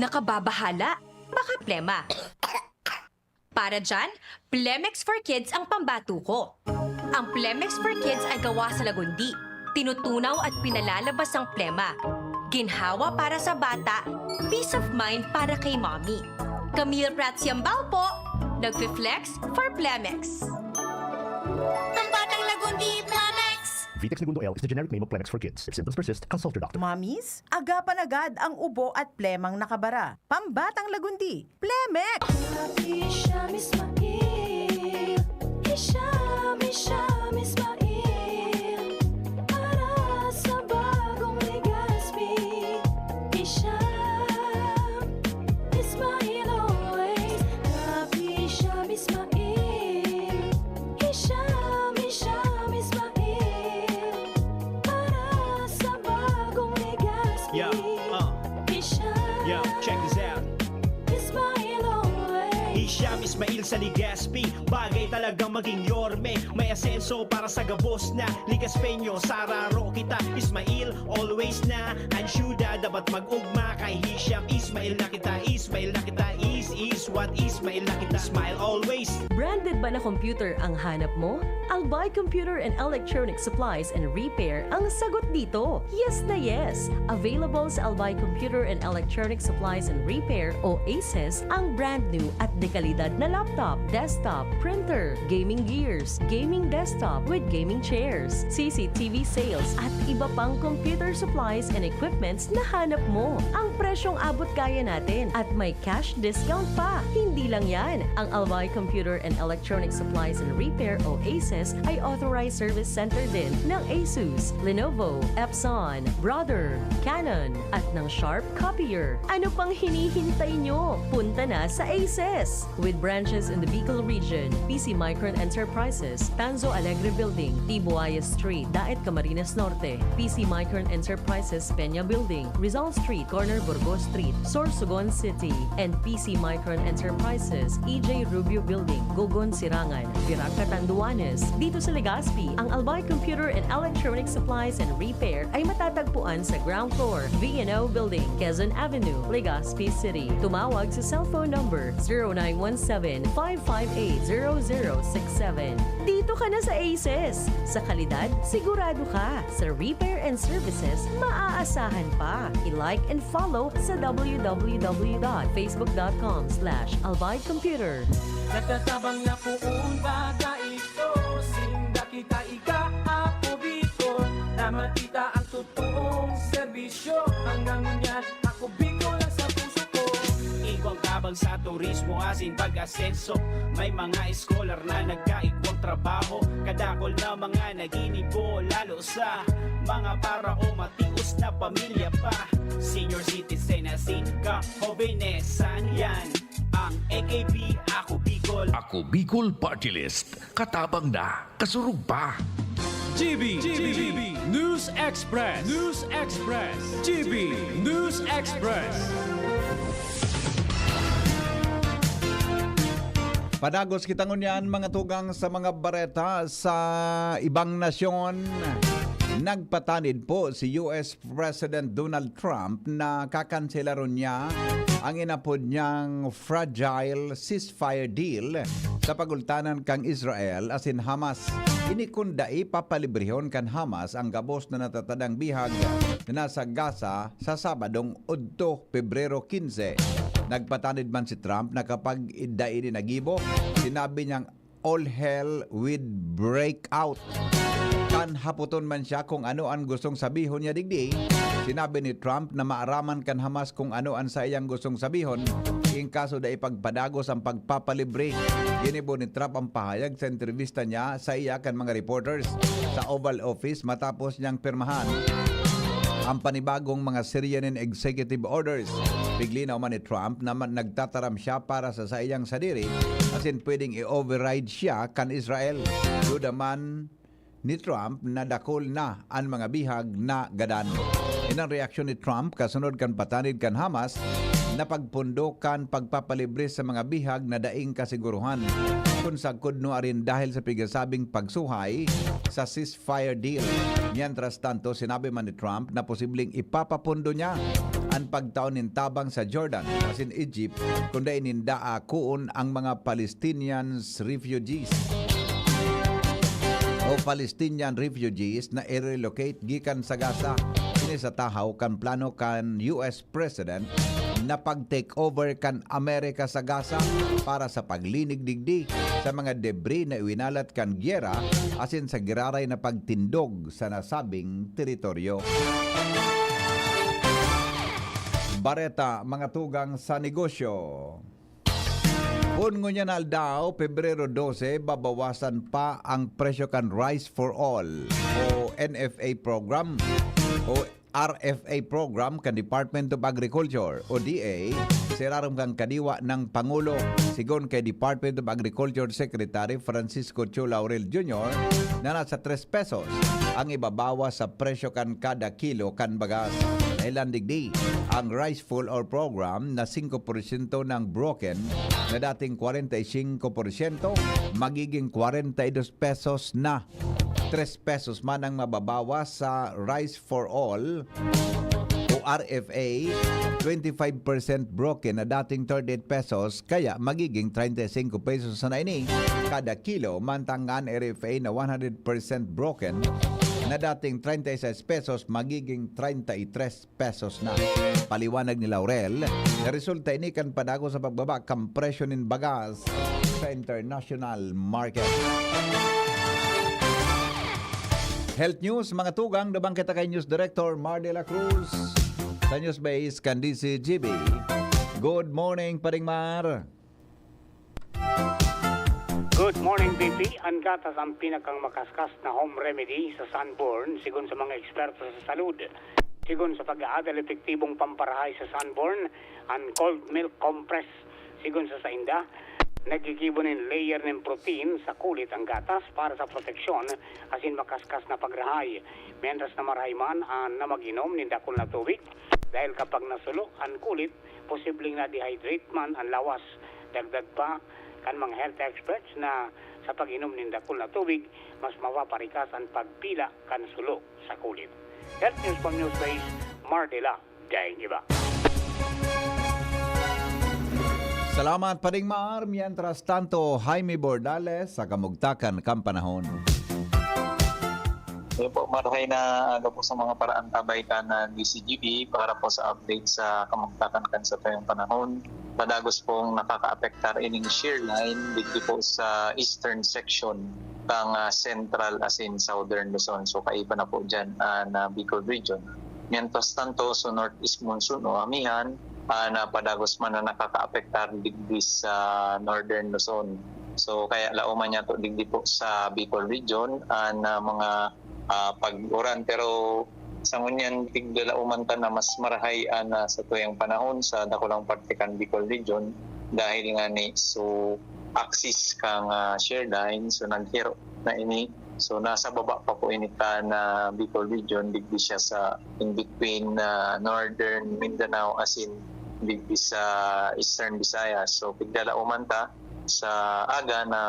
Nakababahala? Baka plema. Para dyan, Plemex for Kids ang pambato ko. Ang Plemex for Kids ay gawa sa lagundi. Tinutunaw at pinalalabas ang plema. Ginhawa para sa bata, peace of mind para kay mommy. Camille Prats Yambao po, nagfi-flex for Plemex. Ang batang lagundi, Plemex! Vitex Negundo L is the generic name of Plemex for kids. If symptoms persist, consult your doctor. Mamis, agapan agad ang ubo at plemang nakabara. Pambatang lagundi, Plemex! Hisham Ismail Hisham, Hisham Ismail Para sa bagong Legazpi Hisham Ismail always Love Hisham Ismail Hisham, Hisham Ismail Para sa bagong Legazpi Yeah, uh. Hisham Yo, check this out. Ismail always Hisham Ismail sa Legazpi. Bagay talagang maging yorme. May asenso para sa gabos na Legazpeño. Sararo kita, Ismail, always na. Ang syudad dapat mag-ugma kay Hisham Ismail na kita. Ismail na kita, is, is what Ismail na kita. Smile always. Branded ba na computer ang hanap mo? Albay Computer and Electronic Supplies and Repair ang sagot dito. Yes na yes! Available sa Albay Computer and Electronic Supplies and Repair o ACES ang brand new at dekalidad na laptop, desktop, printer, gaming gears, gaming desktop with gaming chairs, C C T V sales at iba pang computer supplies and equipments na hanap mo. Ang presyong abot kaya natin at may cash discount pa. Hindi lang yan, ang Albay Computer and Electronic Supplies and Repair o ACES ay authorized service center din ng Asus, Lenovo, Epson, Brother, Canon, at ng Sharp Copier. Ano pang hinihintay nyo? Punta na sa ACES! With branches in the Bicol region, P C Micron Enterprises, Tanzo Alegre Building, Tibuaya Street, Daet, Camarines Norte, P C Micron Enterprises, Peña Building, Rizal Street, corner Burgos Street, Sorsogon City, and P C Micron Enterprises, E J Rubio Building, Gogon, Sirangan, Virac, Catanduanes. Dito sa Legazpi, ang Albay Computer and Electronic Supplies and Repair ay matatagpuan sa ground floor, V and O Building, Quezon Avenue, Legazpi City. Tumawag sa cellphone number zero nine one seven, five five eight, zero zero six seven. Dito ka na sa ACES! Sa kalidad, sigurado ka. Sa repair and services, maaasahan pa. I-like and follow sa w w w dot facebook dot com slash albay computer. Nagtatabang na poon baga ito. Sinda kita ika, ako Bicol. Na makita ang totoong serbisyo. Hanggang ngunyan, ako Bicol lang sa puso ko. Igwang tabang sa turismo asin pag-asenso. May mga eskolar na nagkaigwang trabaho. Kadakol na mga naginibo, lalo sa mga para o matios na pamilya pa. Senior citizen asin kahobenesan, yan ang A K P, ako Bicol. Ako Bicol Party List. Katabang na, kasurog pa. G B, G B, News Express, News Express, G B, News Express. Padagos kita ngunyan, mga tugang, sa mga bareta sa ibang nasyon. Nagpatanid po si U S President Donald Trump na kakanselaron niya ang inapod niyang fragile ceasefire deal sa pagultanan kan Israel asin Hamas. Ini kun dai papalibrehon kan Hamas ang gabos na natatadang bihag na nasa Gaza sa Sabadong udto, Pebrero quince. Nagpatanid man si Trump na kapag dai ini nagibo, sinabi niyang, "All hell will break out." Kan hapoton man siya kung ano an gustong sabihon niya digdi, sinabi ni Trump na maaraman kan Hamas kung ano an saiyang gustong sabihon in kaso dai pagpadagos ang pagpapalibre. Ginibo ni Trump ang pahayag sa entrevista niya saiya kan mga reporters sa Oval Office matapos niyang pirmahan ang panibagong mga serye nin executive orders. Piglinaw man ni Trump na ma-, nagtataram siya para sa saiyang sadiri, asin pwedeng i-override siya kan Israel. Duda man ni Trump na dakul na an mga bihag na gadan. Inang reaksyon ni Trump kasunod kan patanid kan Hamas na pagpundo kan pagpapalibre sa mga bihag na daing kasiguruhan kun sagkod nuarin dahil sa pigasabing pagsuhay sa ceasefire deal. Mientras tanto, sinabi man ni Trump na posibleng ipapapundo niya an pagtao nin tabang sa Jordan asin Egypt kun dai ninda akoon ang mga Palestinians refugees o Palestinian refugees na i-relocate gikan sa Gaza. Ini sa tahaw kan plano kan U S President na pag-take over kan Amerika sa Gaza para sa paglinig digdi sa mga debris na iwinalat kan giyera asin sa giraray na pagtindog sa nasabing teritoryo. Bareta, mga tugang sa negosyo. Kun ngunyan na aldaw, Pebrero dose, babawasan pa ang presyo kan Rice for All o N F A program o R F A program kan Department of Agriculture o D A, sa irarom kan kadiwa ng Pangulo. Sigon kay Department of Agriculture Secretary Francisco Chu Laurel Junior na nasa tres pesos ang ibabawas sa presyo kan kada kilo kan bagas. Dahilan digdi, ang Rice for All program na singko porsyento ng broken na dating kwarenta y singko porsyento, magiging kwarenta y dos pesos na. Tres pesos man ang mababawas sa Rice for All o R F A, twenty-five percent broken na dating thirty-eight pesos, kaya magiging treinta y cinco pesos na ini kada kilo, mantang ang R F A na one hundred percent broken na dating treinta y seis pesos, magiging treinta y tres pesos na. Paliwanag ni Laurel na resulta ini kan padagos sa pagbaba kan presyo nin bagas sa international market. Health News, mga tugang, dabang kita kay News Director Mar de la Cruz sa News Base kan D C G B. Good morning, Paring Mar. Good morning, B P. An gatas an pinakang makaskas na home remedy sa sunburn, sigon sa mga eksperto sa salud. Sigon sa pag-aada, epektibong pamparahay sa sunburn an cold milk compress. Sigon sa sainda, naggigibo nin layer nin protein sa kulit an gatas para sa proteksyon asin makaskas na pagrahay, mientras na marahay man an na mag-inom nin dakul na tubig, dahil kapag nasulo an kulit, posibleng na-dehydrate man an lawas. Dagdag pa kan mga health experts na sa pag-inom nin dakul na tubig, mas mapaparikas an pagpila kan sulo sa kulit. Health News from Newsbase, Mar de la, daing iba. Salamat, Paring Mar. Mientras tanto, Jaime Bordales sa kamugtakan kan panahon. Ayun po, marahay na aga po sa mga paraantabay kan D C G B para po sa update sa kamugtakan kan satuyang panahon. Padagos pong nakakaapektar ining shear line digdi po sa eastern section kang ah, central asin southern Luzon. So kaiba na po dyan ah, na Bicol region. Mientras tanto, so northeast monsoon o amihan, ah, na padagos man na nakakaapektar digdi sa northern Luzon. So kaya laoman niya to digdi po sa Bicol region, ah, na mga ah, pag-uran. Pero sa ngunyan, tigdalaoman ta na mas marahay an ah, satuyang panahon sa dakulang parte kan Bicol region dahil nga ni so axis kang ah, shear line, so naghiro na ini. So nasa baba pa po ini kan ah, Bicol region, digdi siya sa in between ah, northern Mindanao asin digdi sa eastern Visayas. So tigdalaoman ta sa aga na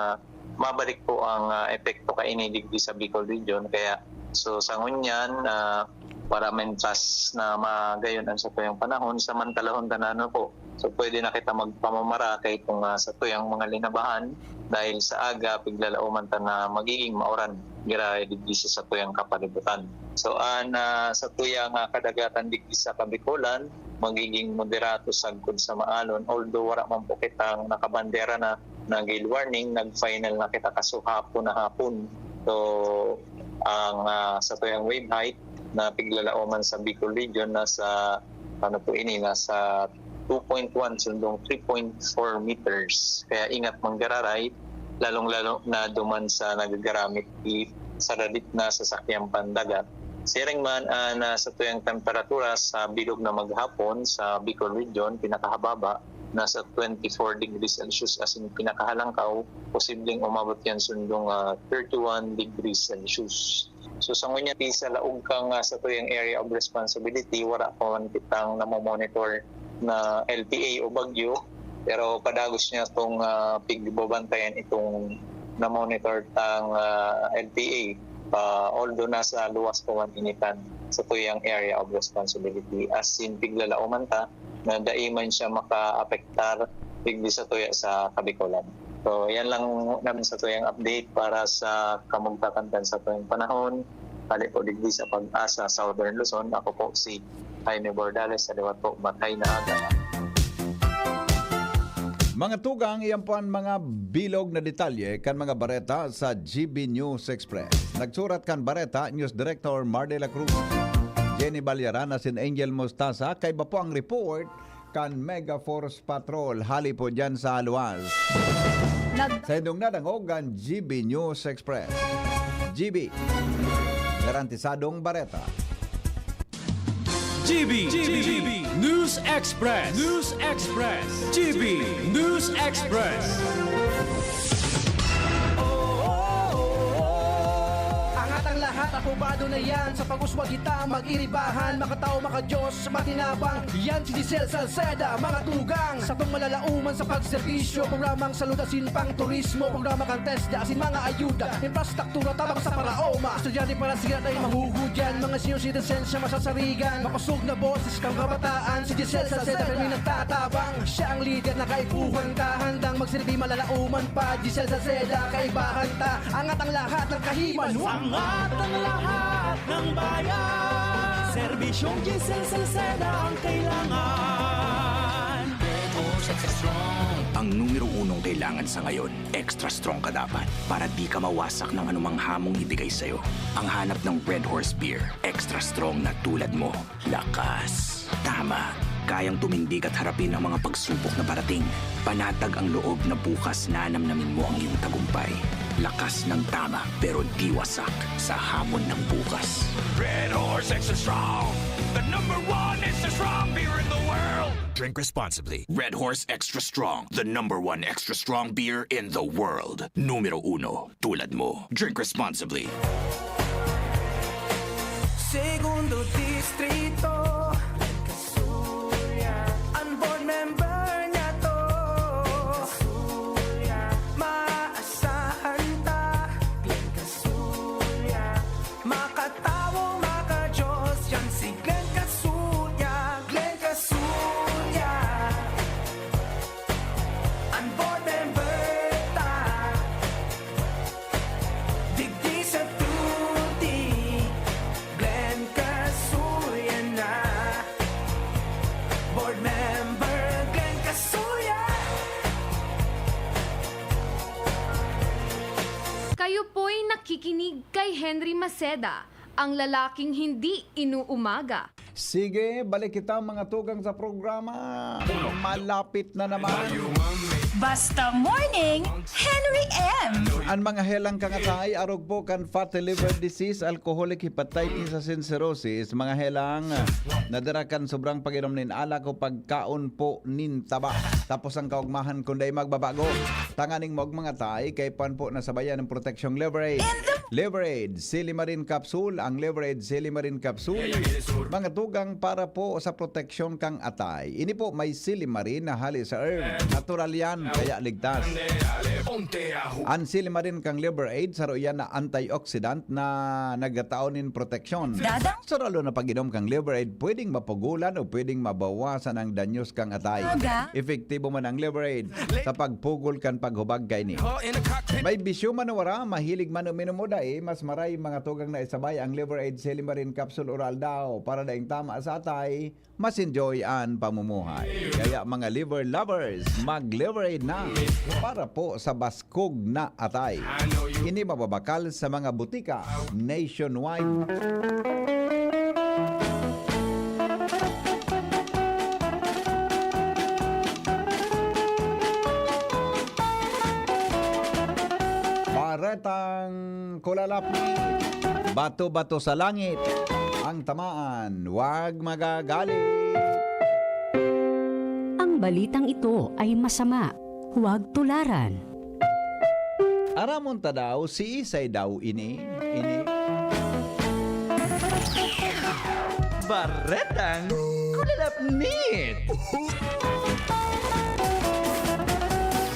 mabalik po ang, ah, epekto kaini digdi sa Bicol Region. Kaya, so, sa ngunyan, ah, para mentas na magayon ang satuyang panahon, samantalahon ta na ano po. So, pwede na kita magpamamara kay itong, ah, satuyang mga linabahan dahil sa aga, piglalaoman ta na magiging mauran giraray digdi sa satuyang kapalibutan. So, an, ah, satuyang, ah, kadagatan digdi sa Kabikolan, magiging moderato sagkod sa maalon, although wala man po kitang nakabandera na na gale warning, nag-final na kita kaso hapon na hapon. So, ang, ah, satuyang wave height na piglalaoman sa Bicol Region nasa, ano po ini, nasa two point one sundong three point four meters. Kaya ingat manggararay, lalong-lalo na duman sa nagagaramit i-, sa radit na sasakyang pandagat. Siring man, ah, na satuyang temperatura sa bilog na maghapon sa Bicol Region, pinakahababa, nasa twenty-four degrees Celsius, as in pinakahalangkaw, posibleng umabot yan sundong, ah, thirty-one degrees Celsius. So, sa ngunyan, sa laog kang, ah, satuyang area of responsibility, wala pa man kitang namomonitor na L T A o bagyo, pero padagos niya itong, ah, pigbabantayan itong namonitor tang, ah, L T A. Ah, although nasa luwas pa man initan satuyang area of responsibility, as in, piglalaoman ta, na dai man siya makaapektar digdi sa tuya sa Kabikolan. So, yan lang naman sa tuyang update para sa kamugtakan kan satuyang panahon. Hali po digdi sa Pag-asa, Southern Luzon. Ako po si Jaime Bordales, sa liwat po, matay na aga. Mga tugang, iyan po ang mga bilog na detalye kan mga bareta sa G B News Express. Nagsurat kan bareta, News Director Mar de la Cruz, Jenny Balyarana, sin Angel Mostaza. Kaiba po ang report kan Mega Force Patrol. Hali po dyan sa luwas. Nag- Sa indong nadangog ang G B News Express. G B, garantisadong bareta. G B, G B, News Express, News Express, G B, News Express. Angat ang lahat, aprobado na yan. Sa pag-uswag kita, mag-iribahan, makatao, makadiyos, matinabang. Yan si Giselle Salceda, mga tugang. Satong malalauman sa pagserbisyo, programang salud asin pang turismo, programa kan TESDA asin mga ayuda, infrastruktura tabang sa paraoma. Estudyante para siya tayo mahuhudyan, mga senior citizens siya masasarigan. Makosog na boses kang kabataan, si Giselle Salceda kami nagtatabang. Siya ang lider na kaipuhan ka, handang magsilbi malalauman pa. Giselle Salceda, kaibahan ta, angat ang lahat ng kahiman. Angat ang lahat ng bayan. Serbisyong Giselle Salceda ang kailangan. Ang numero unong kailangan sa ngayon, extra strong ka dapat para di ka mawasak ng anumang hamong ibigay sa'yo. Ang hanap ng Red Horse Beer, extra strong na tulad mo. Lakas. Tama. Kayang tumindig at harapin ang mga pagsubok na parating. Panatag ang loob na bukas nanamnamin mo ang iyong tagumpay. Lakas ng tama, pero di wasak sa hamon ng bukas. Red Horse Extra Strong, the number one extra strong beer in the world. Drink responsibly. Red Horse Extra Strong, the number one extra strong beer in the world. Numero uno, tulad mo. Drink responsibly. Segundo Distrito, Kasuya. Ang board member niya to, Kasuya. Maasahan ta, Glenn Kasuya. Makatawo, makajos, yan si Glenn Kasuya. Glenn Kasuya. An board member ta, digdi sa tuti, Glenn Kasuya na. Board member Glenn Kasuya. Kayo po'y nakikinig kay Henry Maceda, ang lalaking hindi inuumaga. Sige, balik kita, mga tugang, sa programa. Malapit na naman. Basta Morning, Henry M. An mga helang kan atay, arog po kan fatty liver disease, alcoholic hepatitis asin cirrhosis, mga helang, ah, na dara kan sobrang pag-inom nin alak o pagkaon po nin taba. Tapos ang kaugmahan kun dai magbabago. Tanganing maugmang atay, kaipuhan po na sabayan ang proteksyong Liver Aid. In the Liver Aid, Silimarin Capsule, ang Liver Aid Silimarin Capsule. Mga tugang para po sa proteksyon kang atay. Ini po may silimarin na hali sa herb. Natural yan, kaya ligtas. An silymarin kan Liver Aid, saro iyan na antioxidant na nagtatao nin proteksyon. Dada? Sa ralo na pag-inom kan Liver Aid, pwedeng mapugulan o pwedeng mabawasan ang danyos kan atay. Aga? Epektibo man ang Liver Aid sa pagpugol kan paghubag kaini. May bisyo man o wara, mahilig man uminom o dai, mas maray mga tugang na isabay ang Liver Aid silymarin capsule oral daw para daing tama sa atay, mas enjoy an pamumuhay. Kaya mga liver lovers, mag-Liver Aid na para po sa baskog na atay. Ini mababakal sa mga butika nationwide. Baretang kulalap, bato-bato sa langit ang tamaan, wag magagalit. Ang balitang ito ay masama. Huwag tularan. Aramon ta daw, siisay daw ini? Ini? Baretang kulalapnit.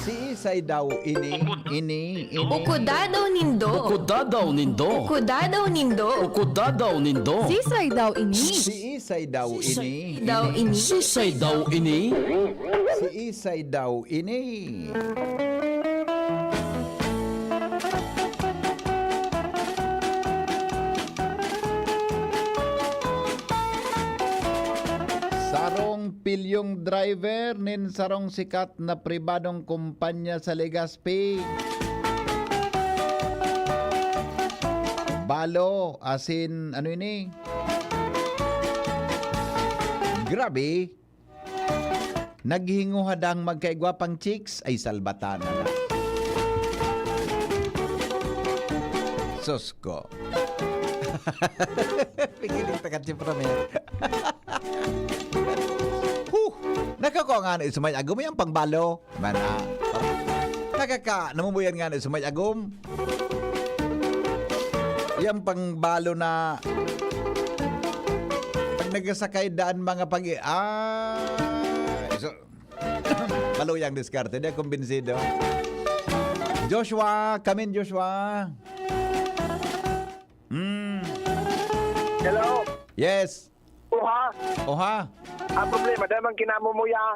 Siisay daw ini? Ini? Ini? Bukuda daw nindo. Bukuda daw nindo. Bukuda daw nindo. Bukuda daw nindo. Sisay daw ini? Siisay daw ini? Daw ini. Sisay daw ini? Siisay daw ini? Sarong pilyong driver nin sarong sikat na pribadong kumpanya sa Legazpi. Balo, asin, ano ini? Grabe. Naghihinguha dang magkaigwa pang chicks, ay salbatan na. Sus ko. Pigiling ta ka, Chipra, men. Huh! Nakakua ngani sa may agom, yan pang balo. Mana, nakaka-, namumuyan ngani sa may agom. Yan pang balo na pag nagsasakay daan mga pag-, ah, so, maluyang diskarte. Di ako kumbinsido. Joshua, come in, Joshua. Mm. Hello? Yes. Oha. Oha. Ang problema, dahil man kinamumuya.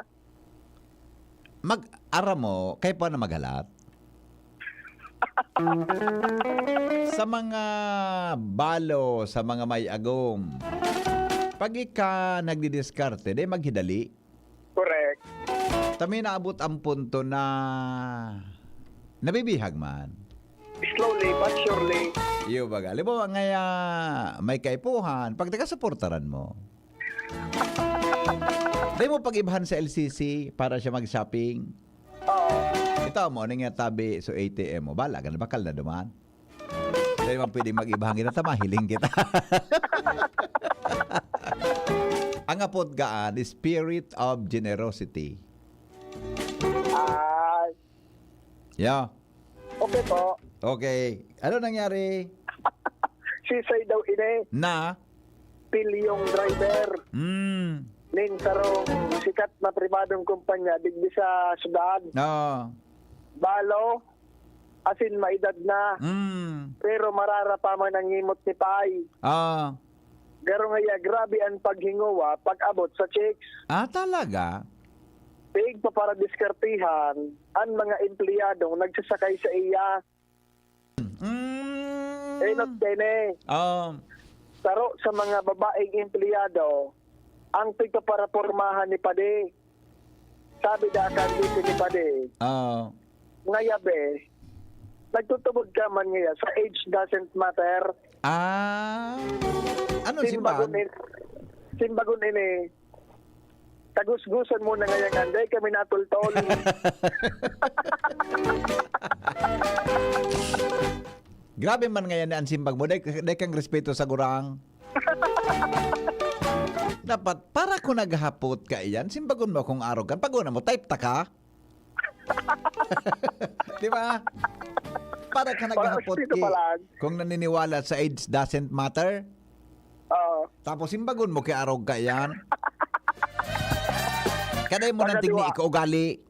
Mag-, aram mo, kayo pa na maghalat. Sa mga balo, sa mga may agom, pag ika nagdidiskarte, di maghidali. Correct. Tami naabot ang punto na nabibihag man. Slowly but surely. Iyo baga. Halimbawa, ngaya may kaipuhan, pag taga-suportaran mo. Dahil mo pag-ibahan sa L C C para siya mag-shopping. Oo. Ito mo, ano nga tabi, so A T M mo, bala ka na, bakal na duman. Dahil man pwedeng mag-ibahan kita, tamahiling kita. Ang apod gaan, spirit of generosity. Ah, Yeah. Okay po. Okay. Ano nangyari? Sisay daw ini? Na? Pilyong driver. Hmm. Nin sarong sikat na pribadong kumpanya digdi sa syudad. Oo. Balo, asin maedad na. Hmm. Pero marara pa man ang ngimot ni Pay. Ah. Garo ngaya, grabe an paghingowa pag-abot sa chicks. Ah, talaga? Pigpaparadiskartehan an mga empleyadong nagsasakay sa iya. Mm. Enot kene. Um. Saro sa mga babaeng empleyado ang pigpaparapormahan ni Padi. Sabi da kan dito ni Padi, Oo. "Ngaya be, nagtutubod ka man ngaya sa age doesn't matter." Ah. Ano, simbag? Simbagon ini, simbagon ini, tagusgusan mo na ngaya nga, dai kami natultol. Grabe man ngayon an simbag mo, dai, dai kang respeto sa gurang. Dapat, para ko naghapot ka iyan, simbagon mo akong arogan. Pag una mo, type ta ka? Di ba? Para ka naghapot ki, kung naniniwala sa age doesn't matter. Oo. Tapos simbagon mo ki arog ka iyan. Kada mo nang tigni, ika ugali.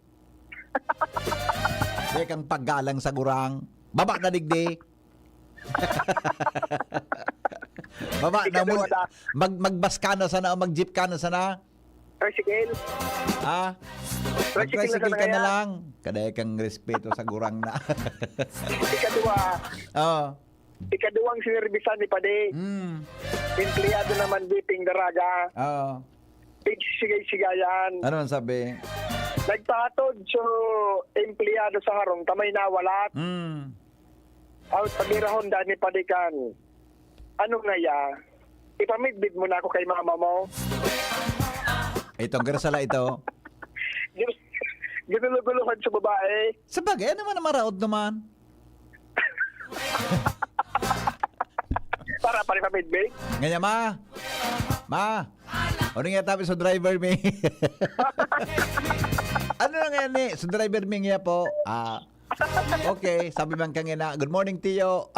Dai kang paggalang sa gurang. Baba na digdi. Baba na. Ikaduha mul-, na. Mag-, mag-bus ka na sana o mag-jeep ka na sana. Tricycle. Ha? Tricycle na Mag-tricycle sana ka na kaya. lang. Kadai kang respeto sa gurang na. Ikaduha. Oh. Ikaduhang sinerbisan ni Padi. Hmm. Empleyado naman diping daraga. Oo. Pigsigay-sigayan. Ano ang sabi? Nagpahatod so empleyado sa harong ta may nawalat. Hmm. Aw, pabirahon daan ni Padi kan. Ano nga ya? Ipamidbid mo na ako kay mama mo. Itong garsala ito. Gin-, ginuluguluhan sa babae. Sabagay, ano man ang maraot naman? Para pa rin pamidbid? Ngayon, ma. Ma. Ano nga tabi sa driver mi? Ano na nga ni? Sa driver mi nga po. Ah, okay. Sabi man kang ina, "Good morning, Tiyo."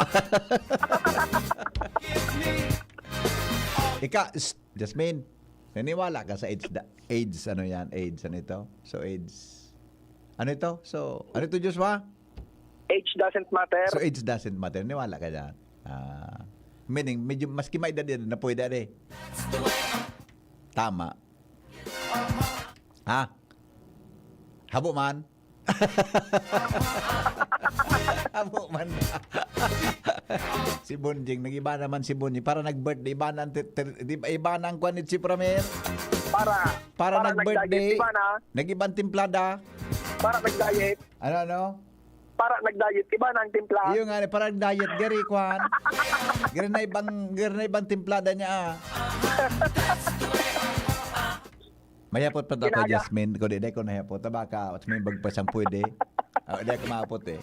Ika, shh, Jasmine, naniwala ka sa AIDS da-, AIDS, ano yan? AIDS, ano ito? So, AIDS. Ano ito? So, ano ito, Joshua? Age doesn't matter. So, age doesn't matter. Niwala ka dyan. Ah, meaning, medyo maski may edad yan, na pwede, eh. Tama. Ha? Habo man? Habo man. Si Bonjing, nag-iba naman si Bonjing. Para nag-birthday, iba na ang ti-, ti-, di ba, iba na ang kwan ni Chief Ramir? Para, Para para nag-birthday, nag-diet, iba na. Nag-ibang timplada. Para nag-diet. Ano, ano? Para nag-diet, iba na ang timpla. Iyo nga, para nag-diet, gari, kwan. Gari na ibang, gari na ibang timplada niya, ah. Mayapot pa daw ka, Kinaga. Jasmine, kung di, di ko nahapot. Tabaka, what's may bagpas ang pwede? Ah, di ako mahapot, eh.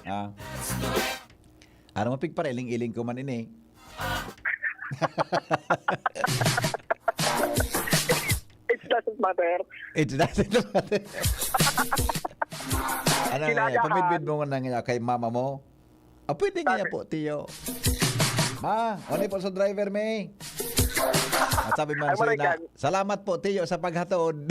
Ah. Ano mo, pigpariling-iling ko man ini. It doesn't matter. It doesn't matter. Ano na, Kinakahan. Pamidbid mo na nga kay mama mo? Ah, pwede nga Sabi po, tiyo. Ma, ano po sa driver, May? At sabi man Ay, siya na, Marikan. "Salamat po, tiyo, sa paghatod."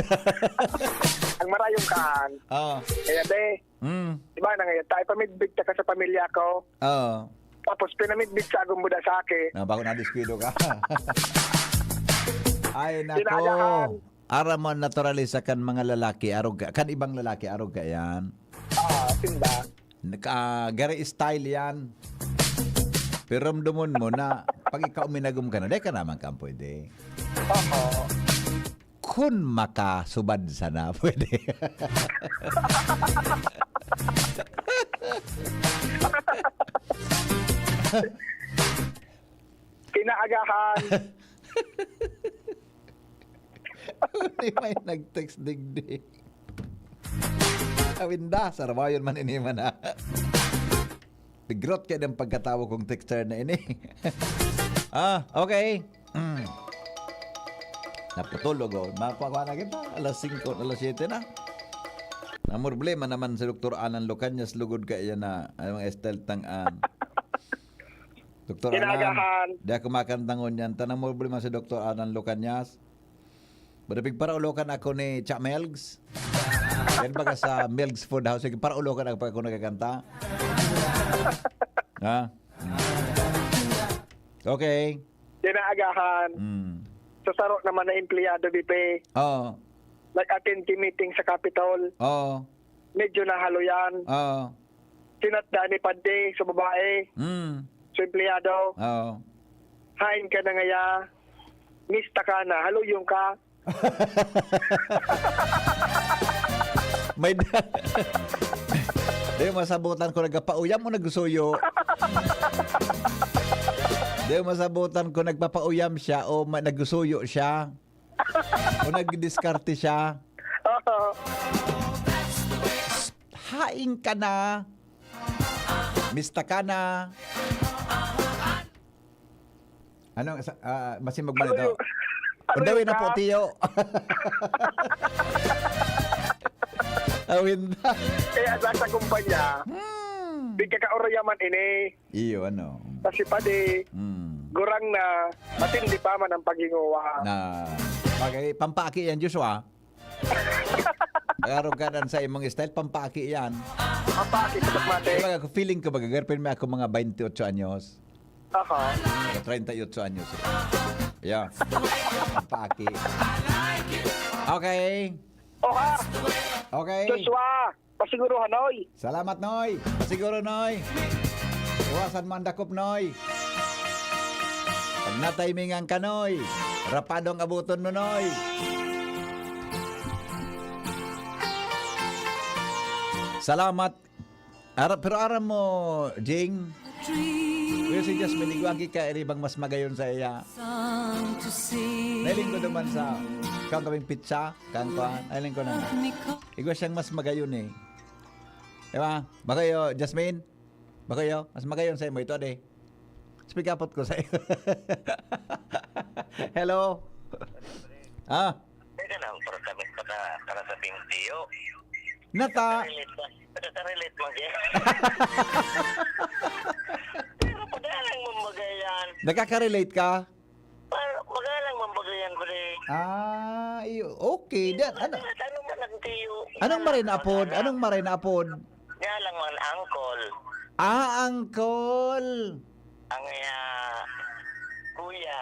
Ang marayong kaan. Oh. Kaya, be, Mm. Di ba, nangayon tayo, pamidbid ta ka sa pamilya ko. Oo. Tapos pinamidbid sa agong buda sa aki. Na, bako nadiskwido ka. Ay, nako. Tinagahan. Aram mo, naturalista kan mga lalaki, arog ka, kan ibang lalaki, arog ka yan. Ah, sinda. Naka, gari style yan. Pero ramdamon mo na, pag ikaw minagom ka na, di ka naman kang pwede. Oo. Kun makasubad sana, pwede. Kinaagahan. Di may nag-text digdi. Awinda, sarabayon man ini man, ah. Pigrot kayo ng pagkatawa kong texter na ini. Ah, okay. Mm. Naputol, ogo. Mapakuha na kita. Alas singko, alas siyete na. Ang problema naman si Doktor Alan Lucanyas, lugod ka iyan na, ang mga style tang an. Doktor Alan, Kinagahan. Di ako makantangon yan. Tanang mo problema si Doktor Alan Lucanyas. Bada pigparaulokan ako ni Cha Melgs. Yan baga sa Melgs Food House. Sige, paraulokan ako pag ako nagkakanta. Ha? Okay. Kinaagahan. Mm. Sa saro naman na empleyado, Bipe. Oo. Nag-attend ki meeting sa Capitol. Oo. Medyo nahaloyan. Oo. Sinatda ni Padi sa babae. Mm. Sa empleyado. Oo. Hain ka na ngaya. Mista ka na. Haluyong ka. May da-, di masabutan ko nagpapauyam o nagsusuyo. Di masabutan ko nagpapauyam siya o ma-, nagsusuyo siya. O nagdidiskarte siya. Oo. Hain ka na. Mista ka na. Ano, sa, ah, masin magmali Ano to? yung, ano Ang dawin yung na po, ka? Tiyo. Awin na. Kaya sa, sa kumpanya, Hmm. di ka kaurayaman ini. Iyo, ano. Kasi padi, Hmm. gurang na, matindi pa man ang paghinguha. Na, bagay, pampaaki yan, Joshua. Agarog ka dan sa imong style, pampaki yan. Pampaki sa Basmati. Baga, feeling ko, baga, girlfriend mo ako mga twenty-eight anyos. Aha. Mga thirty-eight anyos. Yeah. Pampaki. Okay. Oha. Okay. Joshua. Pasiguruhan, oy. Salamat, Noy. Siguro, Noy. Iwasan mo ang dakop, Noy. Pag natimingan ka, Noy. Rapado ang abuton mo, Noy. Salamat. Ara, pero aram mo, Jing, pero si Jasmine, igwagi ka, iribang mas magayon sa iya. Nailing ko naman sa kang kaming pizza, kang kuan, nailing ko na. Igwa siyang mas magayon eh. Diba? Baka yo, Jasmine? Baka yo, mas magayon sa imo ito, ade. Speak up ko sa iyo. Hello? Ah, Teka lang, pero sabi ko na, para sa Bing Tiyo. nata, Relate ba? Nakaka-relate man yan. Pero pag alang mong bagay yan, nakaka-relate ka? para pag alang mong bagay yan, pre. Ah, iyo, okay. Di, ano, Ano man ang tiyo? anong marin apod? Anong marin apod? Kaya lang man, uncle. Ah, uncle. Ang uh, kuya.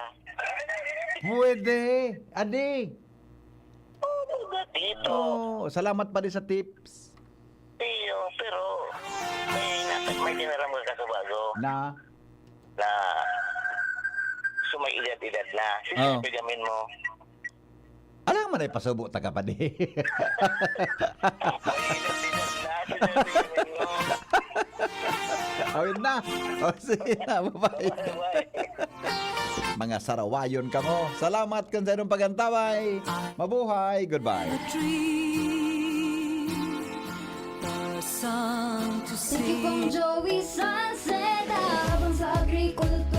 Pwede. Adi. Oo, oh, dito. Oh, salamat pa din sa tips. Tiyo, pero may, nasa, may dinaram ka kaso bago Na, na sumay edad-edad na. Sino Oh. yung pigamin mo? Alam mo na ipasubo ta ka pa di. May edad-edad na. Sino yung pigamin mo? Awit na. O sige na, bye-bye. Bye-bye. Mga sarawayon kamo. Salamat kan sa inyong pagantaway. Mabuhay. Goodbye. Thank you, Kong Joey Salceda. Habang sa agrikultura,